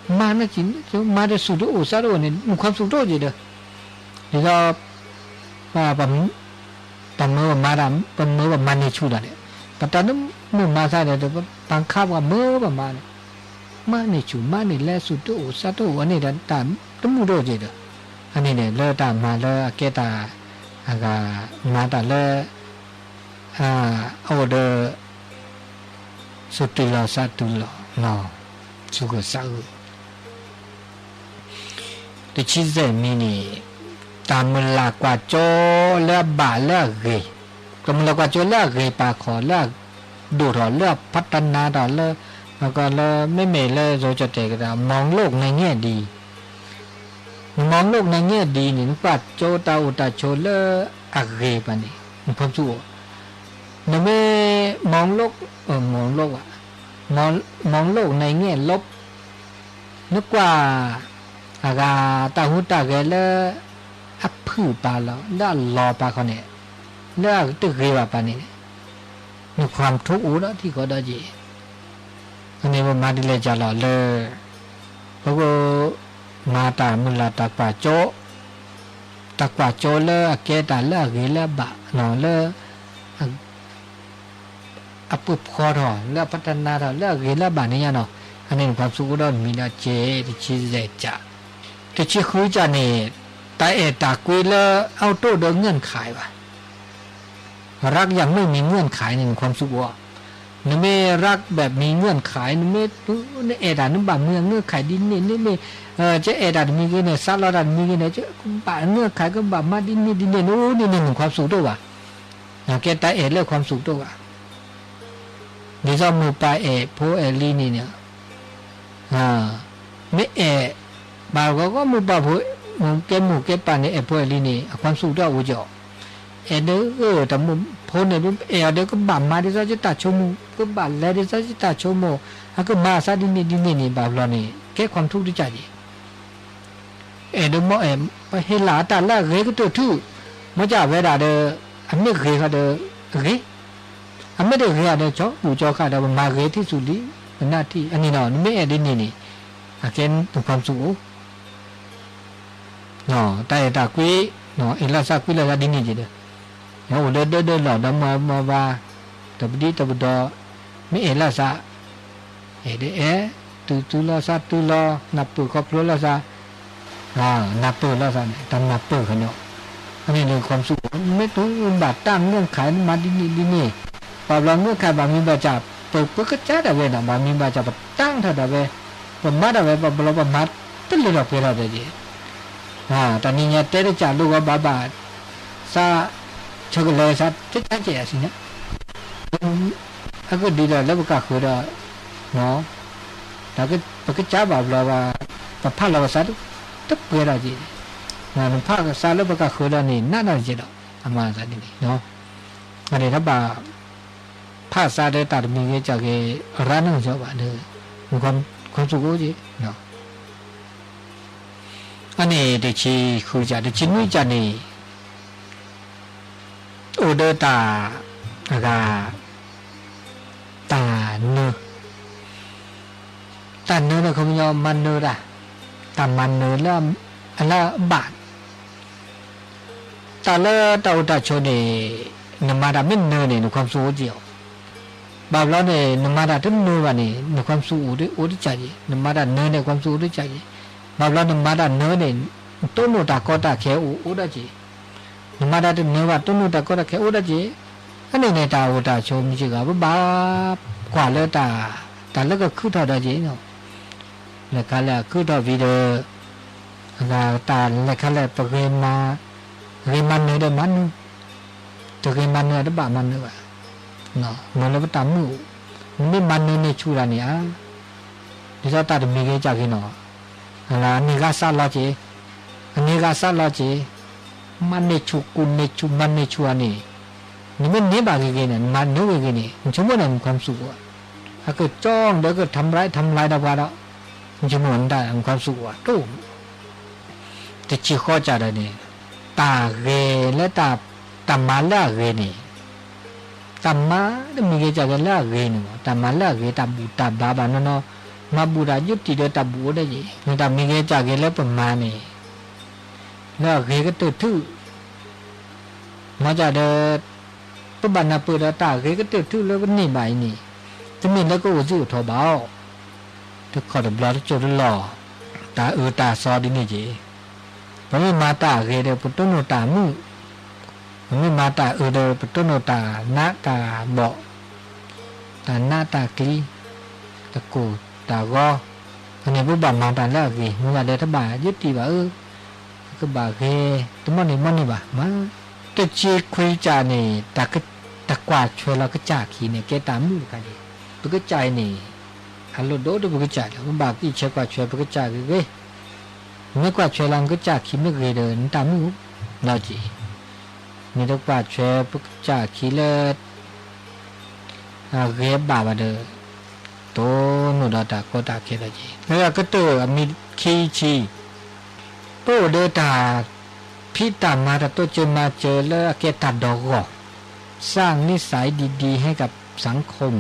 မၤန့ၣ်က့ၤ မၤဒီးသူၣ်တအိၣ်သးတအိၣ်န့ၣ် မုၣ်ခွါသူၣ်တအိၣ်က့ၤဒီး ဒ်သိး ပမၢပမၤတၢ် ပမၢပမၤန့ၢ်ဆူၣ်တၢ်န့ၣ် ပတၢ်နမုာ်မၤသးဒီး ပပာ်ခါပှၤမၢပမၤန့ၣ် မၤန့ၢ်ဆူၣ်မၤန့ၢ်လဲၤသူၣ်တအိၣ်သးတအိၣ်အန့ၣ်ဒီး တၢ်တမုၣ်တအိၣ်က့ၤဒီး အန့ၣ်န့ၣ် လၢတၢ်မၤလၢအကဲတၢ် အဂၤ မၤတၢ်လၢ အအိၣ်ဒီး သူၣ်တုၤလီၤသးတုၤလီၤ သူၣ်ဂၢၢ်သးဂၢၢ် တဆံသၢမံၤန့ၣ် တၢ်မုၢ်လၢ်ကွၢ်စိလၢအဘၣ်လၢအဂ့ၤ, တၢ်မုၢ်လၢ်ကွၢ်စိလၢအဂ့ၤပာ်ခီၣ် လၢအဒိၣ်ထီၣ် လၢအဖးတနါထီၣ် လၢ လၢမ့မ့ၢ်လၢ ယကတဲကဒီး မองโลกในแง่ดี နမองโลกในแง่ดีန့ၣ် နကွၢ်စိတၢ်အိၣ်တၢ်ဆိးလၢအဂ့ၤပှၤန့ၣ် နခွမ်ဆူၣ်အိၣ်, နမ့ၢ် မองโลก မองโลก ဘၣ် มองโลกในแง่ลบ နကွၢ် အဂၤတၢ်ဟူးတၢ်ဂဲၤလၢ အဖုၣ်ပာ်လီၤ လၢအလီၤပာ်ခီန့ၣ် လၢအတဂ့ၤဘၣ်ပှၤန့ၣ် နခွမ်ဆူၣ်အိၣ်ဒီးထံၣ်ကီးဒီးက့ၤ အန့ၣ်ပမၤဒ်လဲၣ်ကၢ်လီၤလၢ ပက မၤတၢ်မုၢ်လၢ်တၢ်ကွၢ်စိ တၢ်ကွၢ်စိလၢအကဲတၢ်လၢအဂ့ၤလၢအဘၣ် လၢ အပှ့ၤဖှီထီၣ် လၢအဖးတနါထီၣ် လၢအဂ့ၤလၢအဘၣ်န့ၣ်ညါနီၤ အန့ၣ်နခွမ်ဆူၣ်အိၣ်ဒီးတမံၤဒီးက့ၤ တဆံယဲၢ်ကၢ် တဆံဃုကၢ်န့ၣ် တၢ်အဲၣ်တၢ်ကွံလၢအအိၣ်တအိၣ်ဒီး เงื่อนไข ဘၣ် รักอย่างไม่มีเงื่อนไข န့ၣ် နခွမ်ဆူၣ်အိၣ်, နမ့ၢ် รักแบบมีเงื่อนไข နမ့ၢ် နအဲၣ်တၢ် နဘၣ်မ့ၢ် เงื่อนไข ဒ်န့ၣ် နမ့ၢ် ကအဲၣ်တၢ်တမံၤဂ့ၤန့ၣ် စးလီၤတၢ်တမံၤဂ့ၤန့ၣ် ကဘၣ် เงื่อนไข ကဘၣ်မၤဒ်န့ၣ်ဒ်န့ၣ် နအိၣ်န့ၣ်န့ၣ် နခွမ်ဆူၣ်တအိၣ်ဘၣ်, ကဲတၢ်အဲၣ်လၢခွမ်ဆူၣ်တအိၣ်ဘၣ် ဒ်သိးမိၢ်ပၢ်အဲၣ်ဖိအဲၣ်လံၤန့ၣ် မ့ၢ်အဲၣ် ဘၣ်ဂီၢ်ဂီၢ်မိၢ်ပၢ်ဖိ ကဲမိၢ်ကဲပၢ်န့ၣ် အဲၣ်ဖိအဲၣ်လံၤန့ၣ် အခွမ်ဆူၣ်တအိၣ်ကီး, အဲၣ်ဒိးဂ့ၤတၢ်မိၢ်ဖိန့ၣ် အဲၣ်အီၤဒီးကဘၣ်မၤဒ်သိးယတၢ်ဆိကမိၣ် ကဘၣ်လဲၤဒ်သိးယတၢ်ဆိကမိၣ် အကမၤအသးဒ်န့ၣ်ဒ်န့ၣ်န့ၣ် ဘၣ်ဘျီန့ၣ် ကဲခွမ်ဆူၣ်တကၢ်က့ၤ အဲၣ်ဒိးမ့ၢ်အဲၣ် ပဟ့ၣ်လၢ်အတၢ်လၢအဂ့ၤကတၢၢ်ထူၣ်, မ့ၢ်ကၢ်ဝဲဒၣ်ဒီး အမ့ၢ်ဂ့ၤဃီဒီး အဂ့ၤ, အမ့ၢ်တဂ့ၤဃီဒီး ကၠီဘူၣ်ကၠီဃာ်ဒီး ပမၤဂ့ၤထံၣ်ဆူၣ်လံ, ပနၢ်ထံၣ်အန့ၣ်နီၤ နမ့ၢ်အဲၣ်ဒ်န့ၣ်န့ၣ် အကဲနခွမ်ဆူၣ်အိၣ် တၢ်အဲၣ်တၢ်ကွံ, အဲၣ်လီၤသးကွံလီၤသးဒ်န့ၣ်က့ၤဒီး, အိၣ်လၢဒၢဒၢလီၢ်ဒီးမၤမၤဘၣ်, တပဒံတပဒီ, မ့ၢ်အဲၣ်လီၤသး, အဲၣ်ဒိးအဲၣ်, တုၤတုၤလီၤသးတုၤလီၤ, နၢ်ပၢၢ်ခီဖျိလီၤသး, နၢ်ပၢၢ်လီၤသးန့ၣ် တၢ်နၢ်ပၢၢ်ဃီန့ၣ်, အန့ၣ်န့ၣ် ခွမ်ဆူၣ်အိၣ်, မ့ၢ်တုၤဘၣ်တၢ် เงื่อนไข မၤဒ်န့ၣ်ဒ်န့ၣ်, ဘၣ်ဘျီ เงื่อนไข ဘၣ်မံၤဘၣ်စၢ်, ပပကစၢ်ဒၣ်ဝဲနီၤ ဘၣ်မံၤဘၣ်စၢ် ပတၢ်ထီၣ်ဒၣ်ဝဲ, ပမၤဒၣ်ဝဲ ဘၣ်ဘျီပမၤတလၢထီၣ်ပှဲၤထီၣ်ဒီးက့ၤ တၢ်နံၤညါတဲတကၢ်လိာ်ဂီၤဘၣ်ဘၣ်, သး ဆၢကလဲၤသးတကၢ်ကဲအစံးညါ, အကဒုးဒီးလၢပကဃုာ်ဒီး, တၢ်ပကစၢ်ဘၣ်ဘျီဘၣ်, ပဖးလီၤပသးတပှဲၤထီၣ်က့ၤ, နဖးကစၢ်လၢပကဃၢၤဒီးန့ၣ် နးနးကဲဒီး အမၤသးဒ်န့ၣ်, အန့ၣ်တဘၣ် ဖးကစၢ်ဒီးတၢ်တမံၤဂ့ၤကၢ်ဂ့ၤ ရၤနုာ်ကီဘၣ်ဒီး ခွဲးစူၣ်အိၣ်က့ၤ, အန့ၣ်တဆံဃုကၢ်, တဆံနွံကၢ်န့ၣ် အိၣ်ဒီးတၢ် အဂၤ တၢ်နၢ, တၢ်နၢန့ၣ် ခီပညီမၤနၢတၢ်, တၢ်မၤနၢလၢအလၢအဘၣ်, တၢ်လၢတၢ်အိၣ်တၢ်ဆိးန့ၣ် နမၤတၢ်မ့ၢ်နၢန့ၣ် နခွဲးစူၣ်အိၣ်က့ၤအီၤ, ဘၣ်ဘျီန့ၣ် နမၤတၢ်တနၢဘၣ်န့ၣ် နခွဲးစူၣ်အိၣ်အိၣ်တကၢ်က့ၤ, နမၤတၢ်နၢန့ၣ် ခွဲးစူၣ်အိၣ်တကၢ်က့ၤ, ဘၣ်ဘျီနမၤတၢ်နၢန့ၣ် တိၢ်နီၣ်တၢ်ကီတၢ်ခဲအိၣ်အိၣ်ဒၣ်က့ၤ နမၤတၢ်တနၢဘၣ် တိၢ်နီၣ်တၢ်ကီတၢ်ခဲအိၣ်ဒၣ်က့ၤ, အန့ၣ်န့ၣ် တၢ်အိၣ်တၢ်ဆိးမုၢ်စ့ၢ်ကီး ပဘၣ်ကွၢ်လၢ တၢ်လၢကခုၣ်ထီၣ်ဒီးက့ၤ, လဲၤခါလဲၣ်အခုၣ်ထီၣ်ဝံၤဒီး တၢ်လဲၤခါလဲၣ် ပဂ့ၤမၤ, ဂ့ၤမၤနၢၤဒီးမၤနၢၤ, တဂ့ၤမၤနၢၤတဘၣ်မၤနၢၤဘၣ်, မ့ၢ်လၢပတၢ်မုာ်အိၣ်, နမ့ၢ်မၤနၢၤန့ၢ်ဆူၣ်တၢ်န့ၣ်ဧါ, ဒ်သိးတၢ်တမံၤဂ့ၤကၢ်ဂ့ၤနီၤ အန့ၢ်ဂၤစးလီၤက့ၤ, အန့ၢ်ဂၤစးလီၤက့ၤ, မၤန့ၢ်ဆူၣ်ကူၣ်န့ၢ်ဆူၣ်မၤန့ၢ်ဆူၣ်ဧါန့ၣ်, နမ့ၢ်န့ၢ်ဘၣ်ဂ့ၤဂ့ၤန့ၣ် နမၤနၢၤဂ့ၤဂ့ၤန့ၣ် နဆိကမိၣ်န့ၣ် နခွဲးစူၣ်အိၣ်ဧါ, အကကၠီဒီးကထၢၣ်မရၢၣ်ထၢၣ်မရၢၣ်ဒီးပှၤဒီး, နဆိကမိၣ်နတၢ်နခွဲးစူၣ်အိၣ်ဧါ တိၢ် တဆံဃိးကၢ်ဒီးန့ၣ်, တၢ်ဂ့ၤလၢ တၢ်မၤလၢအဂ့ၤန့ၣ်, တၢ်မၤတမံၤဂ့ၤကၢ်ဂ့ၤလၢအဂ့ၤန့ၣ်မး တၢ်မၤလၢအဂ့ၤ တၢ်ဘူၣ်တၢ်ဘါဘၣ်နီၢ်နီၢ်, မၤဘူၣ်တၢ်ယူတံၢ်ဒီးတၢ်ဘူၣ်အိၣ်ဒၣ်ယဲၢ်, မ့ၢ်တၢ်မံၤဂ့ၤကၢ်ဂ့ၤလၢပမၤန့ၣ်, လၢအဂ့ၤကတၢၢ်ထုး မ့ၢ်ကၢ်ဒီး ပဘၣ်နၢ်ပၢၢ်ဒီးတၢ်အဂ့ၤကတၢၢ်ထုးလၢပန့ၢ်ဘၣ်အံၤန့ၣ်, တမ့ၢ်လၢကအိၣ်သံအိၣ်ထီၣ်ဘၣ်အီၤ, တခီတဘျီတစိၢ်တလီၢ်, တၢ်အၢတၢ်သီဒ်န့ၣ်က့ၤ, ပမ့ၢ်မၤတၢ်အဂ့ၤဒီး ပတိၢ်နီၣ်တၢ်မုာ်, ပမ့ၢ်မၤတၢ်အၢဒီး ပတိၢ်နီၣ်တၢ်နးတၢ်ဘီၣ်, တၢ်နးတၢ်ကျံ, တၢ်ကိၢ်တၢ်ဂီၤ, အန့ၣ်ပဘၣ်မၤတၢ်လၢအဂ့ၤ, မ့ၢ်ဒၣ်ဒီးတဘၣ်ယူတံၢ်ဘၣ်အၢ, ကဘၣ်ဂ့ၤ တမီၢ်န့ၢ်မီၢ်န့ၢ်ဘၣ်မး, တဆံခွံကၢ်န့ၣ်, တၢ်ကွၢ်ဆွဲလီၤကစၢ်ခံန့ၣ် ကဲတၢ်မုာ်တခါန့ၣ်, ပကစၢ်အံၤန့ၣ်, အလိၣ်ဒိၣ်ဒီးပကစၢ်ဒီး ပဘၣ်အံးဆဲးကွၢ်ဆွဲပကစၢ်ဂ့ၤဂ့ၤ, မ့ၢ်ကွၢ်ဆွဲလီၤနကစၢ်ခံမ့ၢ်ဂ့ၤဒီး နတၢ်မုာ်လီၤက့ၤ, မ့ၢ်တကွၢ်ဆွဲပကစၢ်ခံလၢ အဂ့ၤဘၣ်ဘၣ်ဒီး, တိၢ်နီၣ်ဒီးတၢ်ကီတၢ်ခဲလီၤက့ၤ, လၢအကတၢၢ်အမံၤခံဆံ, ပအိၣ်ဒီးတၢ်ဖံးတၢ်မၤ တၢ်တိစၢၤမၤစၢၤလၢအကဲတၢ်ဒီဂီၢ်, สร้างนิสัยดีๆ ให้กับสังคม,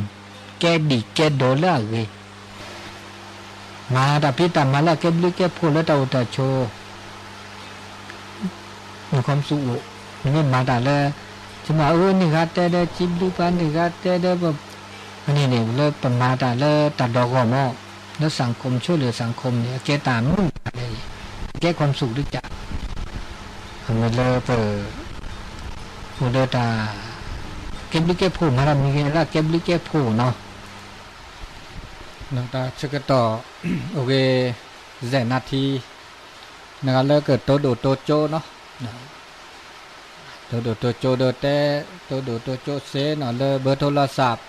ကဲဒံၣ်ကဲဒိးလၢအဂ့ၤ မၤတၢ်ဖံးတၢ်မၤလၢအကဲဘျုးကဲဖှိၣ်လၢတၢ်အိၣ်တၢ်ဆိး, နခွဲးစူၣ်အိၣ်, နမ့ၢ်မၤတၢ်လၢ, ဆိကမိၣ်အၢန့ၢ်ဂၤတဲဒီး စံးဘျုးပှၤန့ၢ်ဂၤတဲဒီး, အန့ၣ်န့ၣ် လၢပမၤတၢ်လၢတၢ်ဒီဂီၢ်မး, လၢ สังคม ช่วยเหลือสังคม န့ၣ် အကဲတၢ်မုာ်တခါန့ၣ်, အကဲခွဲးစူၣ်တကၢ်, အမ့ၢ်လၢပ အိၣ်ဒီးတၢ် ကဲဘျုးကဲဖှိၣ် မၤတၢ်မံၤဂ့ၤလၢအကဲဘျုးကဲဖှိၣ်နီၤ, တၢ်ဆၢကတီၢ် အိၣ်ဂ့ၤ ဆယ်နာရီ, နဂၤလၢကတိၤဒိၣ်တိၤကၠိနီၤ, တိၤဒိၣ်တိၤကၠိဒီးတဲ, တိၤဒိၣ်တိၤကၠိစ့နီၤ လၢ เบอร์โทรศัพท์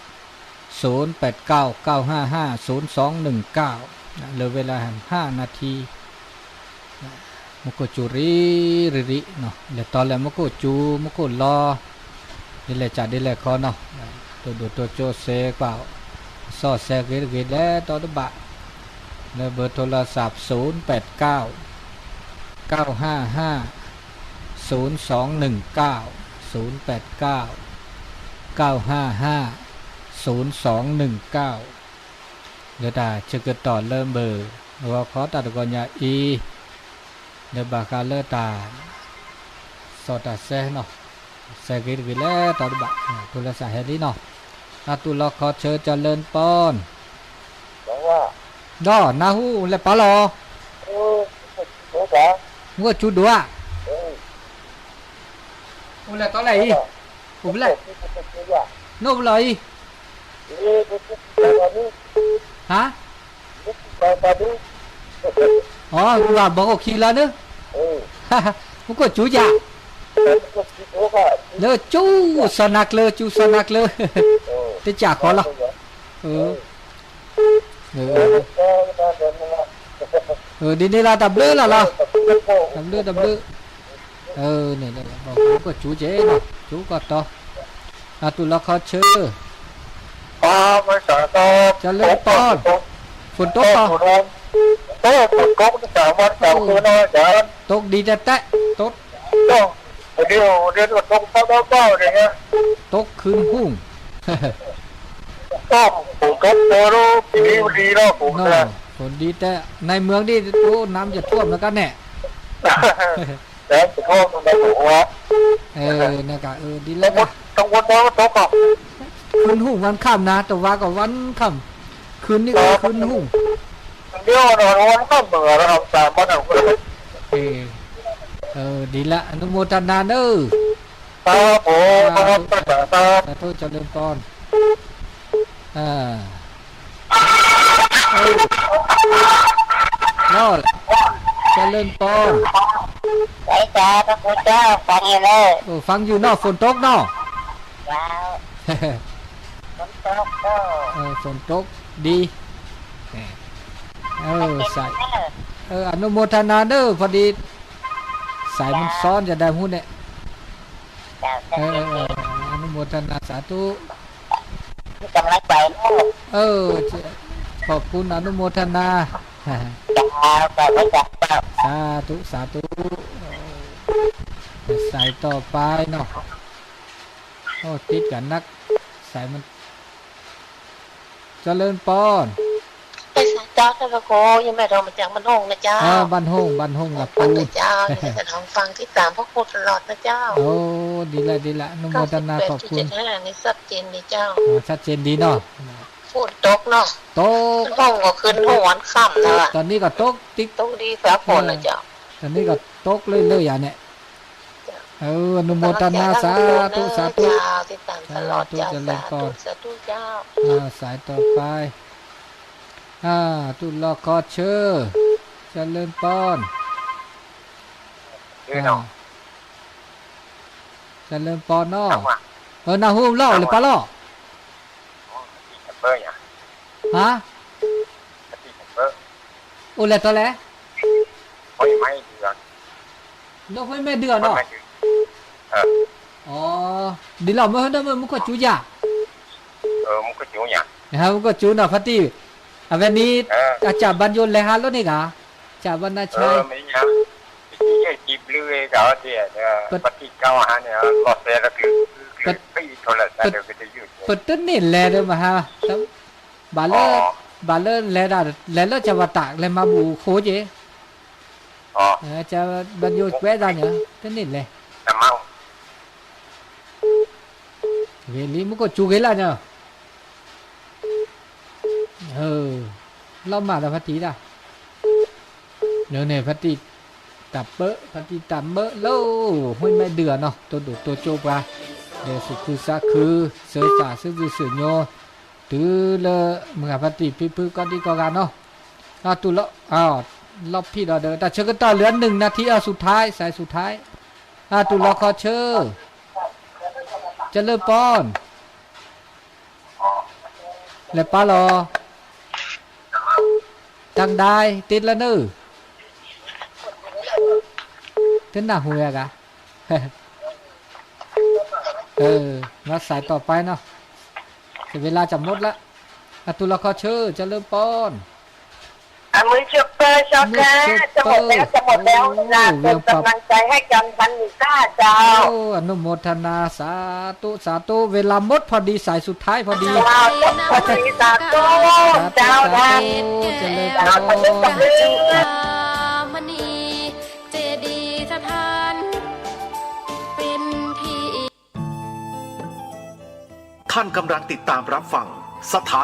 ศูนย์แปดเก้า เก้าห้าห้า ศูนย์สองหนึ่งเก้า, လၢဝဲလၢ ห้านาที မူခိၣ်စူၤရံၣ်ရံၣ်ရံၣ်, လဲၤတီလဲၤမူခိၣ်စူၤ မူခိၣ်လီၤ, ဒ်လဲၣ်စးဒ်လဲၣ်ခီနီၤ, တိၤဒိၣ်တိၤကၠိစ့ကွၢ်, စီၣ်စဲဂ့ၤတဂ့ၤလဲၤတီတဘၣ်, လၢ เบอร์โทรศัพท์ ศูนย์แปดเก้า เก้าห้าห้า ศูนย์สองหนึ่งเก้า, ศูนย์แปดเก้า เก้าห้าห้า ศูนย์สองหนึ่งเก้า, လၢတၢ်ဆၢကတီၢ်လၢဘၢၣ် ဂီၤခီတၢ်တဂီၤညါအံၤ, လၢဘၣ်ဃးလၢတၢ် စီၣ်တၢ်စဲနီၤ, စဲဂ့ၤတဂ့ၤလဲၤတီတဘၣ်, တိၤလၢစးဟဲလံနီၤ, အတူၢ်လီၤခီဆၢ เจริญพร, ဒီးနၢ်ဟူလဲၤပာ်လီၤ, မူခိၣ်စူၤဒိၣ်ဧါ, အိၣ်လဲၤတီလဲၤအံၤ, အိၣ်ဖျဲၣ်, နအိၣ်ဖျဲၣ်အံၤ, ဟါ အီ ဘၣ်ဘီခိၣ်ခံလီၤန့ၣ်, မူခိၣ်စူၤယၤ, လၢစူၤစီၤနၤကျၢၤ စူၤစီၤနၤကျၢၤ, တစၢ်ဃီလီၤ, ဒ်န့ၣ်လီၤ တၢ်ဘျုးလီၤလီၤ, တၢ်ဘျုး တၢ်ဘျုး န့ၣ် ဘၣ်ကီၢ်ကၠူကဲနီၤ ကၠူကီၢ်တီ, အတူၢ်လီၤခီဆၢ, ကၠၢလၢပီၢ်, ဖိတိၣ်ကီၢ်, တိၣ်ဒ်တၢ်တဲ, တိၣ်, တိၣ်ခုၣ်ဟူၣ်, ဖိဒ်တဲ, နမ့ၢ်ဒ် အိၣ်နါယထွဲမကါန့ၣ်, နကဒ်လဲၣ်, ခုၣ်ဟူၣ်ဝၣ်ခၣ်နၤ တဝၤကီးဝၣ်ခၣ်, ခုၣ်န့ၣ်ကခုၣ်ဟူၣ်, ဒ်လဲၣ် အနုโมทนาနၢ်, สาธุ เจริญพร, ฟังอยู่เนาะ ฝนตกเนาะ, ฝนตกดี, อนุโมทนาเนอะ พอดี สายมันซ้อนจะได้หู้เนี่ย, อนุโมทนา สาธุ, ขอบคุณ อนุโมทนา, สาธุ สาธุ, สายต่อไปเนาะ, โอ้ ติดกันนัก, สายมัน เจริญพร, บ้านโฮง บ้านโฮงละปูน, โอ้ ดีละ ดีละ อนุโมทนา ขอบคุณ, ชัดเจนดีเนาะ, ตก, ตอนนี้ก็ตกติ๊ก, ตอนนี้ก็ตกเรื่อยๆอย่างเนี่ย, อนุโมทนา สาธุ สาธุ, สาธุ เจริญพร, สายต่อไป တူၢ်လိာ်ခီဆၢ, เจริญพร, เจริญพรเนาะ, เออ นางฮู้เล่าเลยปะเล่า, ฮะ, โอလဲၤတီလဲၣ်, လၢၢ်ဖဲမဲာ်ဒုးဧါနီၤ, အ ဒ်လီၤ မ့ၢ်ဟဲဒၣ်မ့ၢ်မူခိၣ်စူၤယၤ, မူခိၣ်စူၤနီၤ ဖါတံၢ်, အဝဲန့ၣ် အစၢ်ဘၣ်ယိၣ်လဲၤဟးလီၤန့ၣ်ဂၤ, စၢ်ဘၣ်နါဆါ, ပတန့ၢ်လဲၤဒီးမဟါ, ဘၣ်လၢ, ဘၣ်လၢလဲၤဒၣ် လဲၤလၢစၢ်ဘၣ်တၢ် လဲၤမၤဘူၣ်ဃိက့ၤ, စၢ်ဘၣ်ယိၣ်ကွဲးဒၣ်န့ၣ် တန့ၢ်လဲၤ, ဂ့ၤလံ မူခိၣ်စူၤဂ့ၤလၢ်န့ၣ်, လီၤမၢ်ဒီးဖါတံၢ်ဒၣ်, န့ၣ် ဖါတံၢ်တၢ်ပၢ, ဖါတံၢ်တၢ်မၢလၢ ဟူမဲာ်ဒုးဧါနီၤ တိၢ်ဒိၣ်တိၢ်ကၠိပှၤ, ဒီးသူၣ်ခုသးခု, စၢၤသး စုစုစုညိ, တုၤလၢမုၢ်ဂၤဖါတံၢ်ဖံဖုကိးဒံကိးဂၤနီၤ, အတူၢ်လီၤ, လီၤဖံးဒီးဒီး တၢ်ဆၢကတီၢ်လၢ หนึ่งนาที အ สุดท้าย สายสุดท้าย, အတူၢ်လီၤခီဆၢ, เจริญพร လဲၤပာ်လီၤ, တၢ်ဒၣ်တ့လၢနုၢ်, တနၢ်ဟူဝဲဂၤ, เออ มาสายต่อไปเนาะ, เวลาจะหมดละ, အတူၢ်လီၤခီဆၢ เจริญพร အမုၢ်ဆိပၢၤ စီၤကဲ จะหมดแล้ว จะหมดแล้ว จะหมดแล้ว ส่งกำลังใจให้กัน พันหนึ่ง จ้า เจ้า โอ้ อนุโมทนา สาธุ สาธุ เวลาหมดพอดี สายสุดท้ายพอดี สาธุ พอดี สาธุ เจ้า สาธุ เจริญพร เจดีย์สถานเป็นที่ ท่านกำลังติดตามรับฟังสถา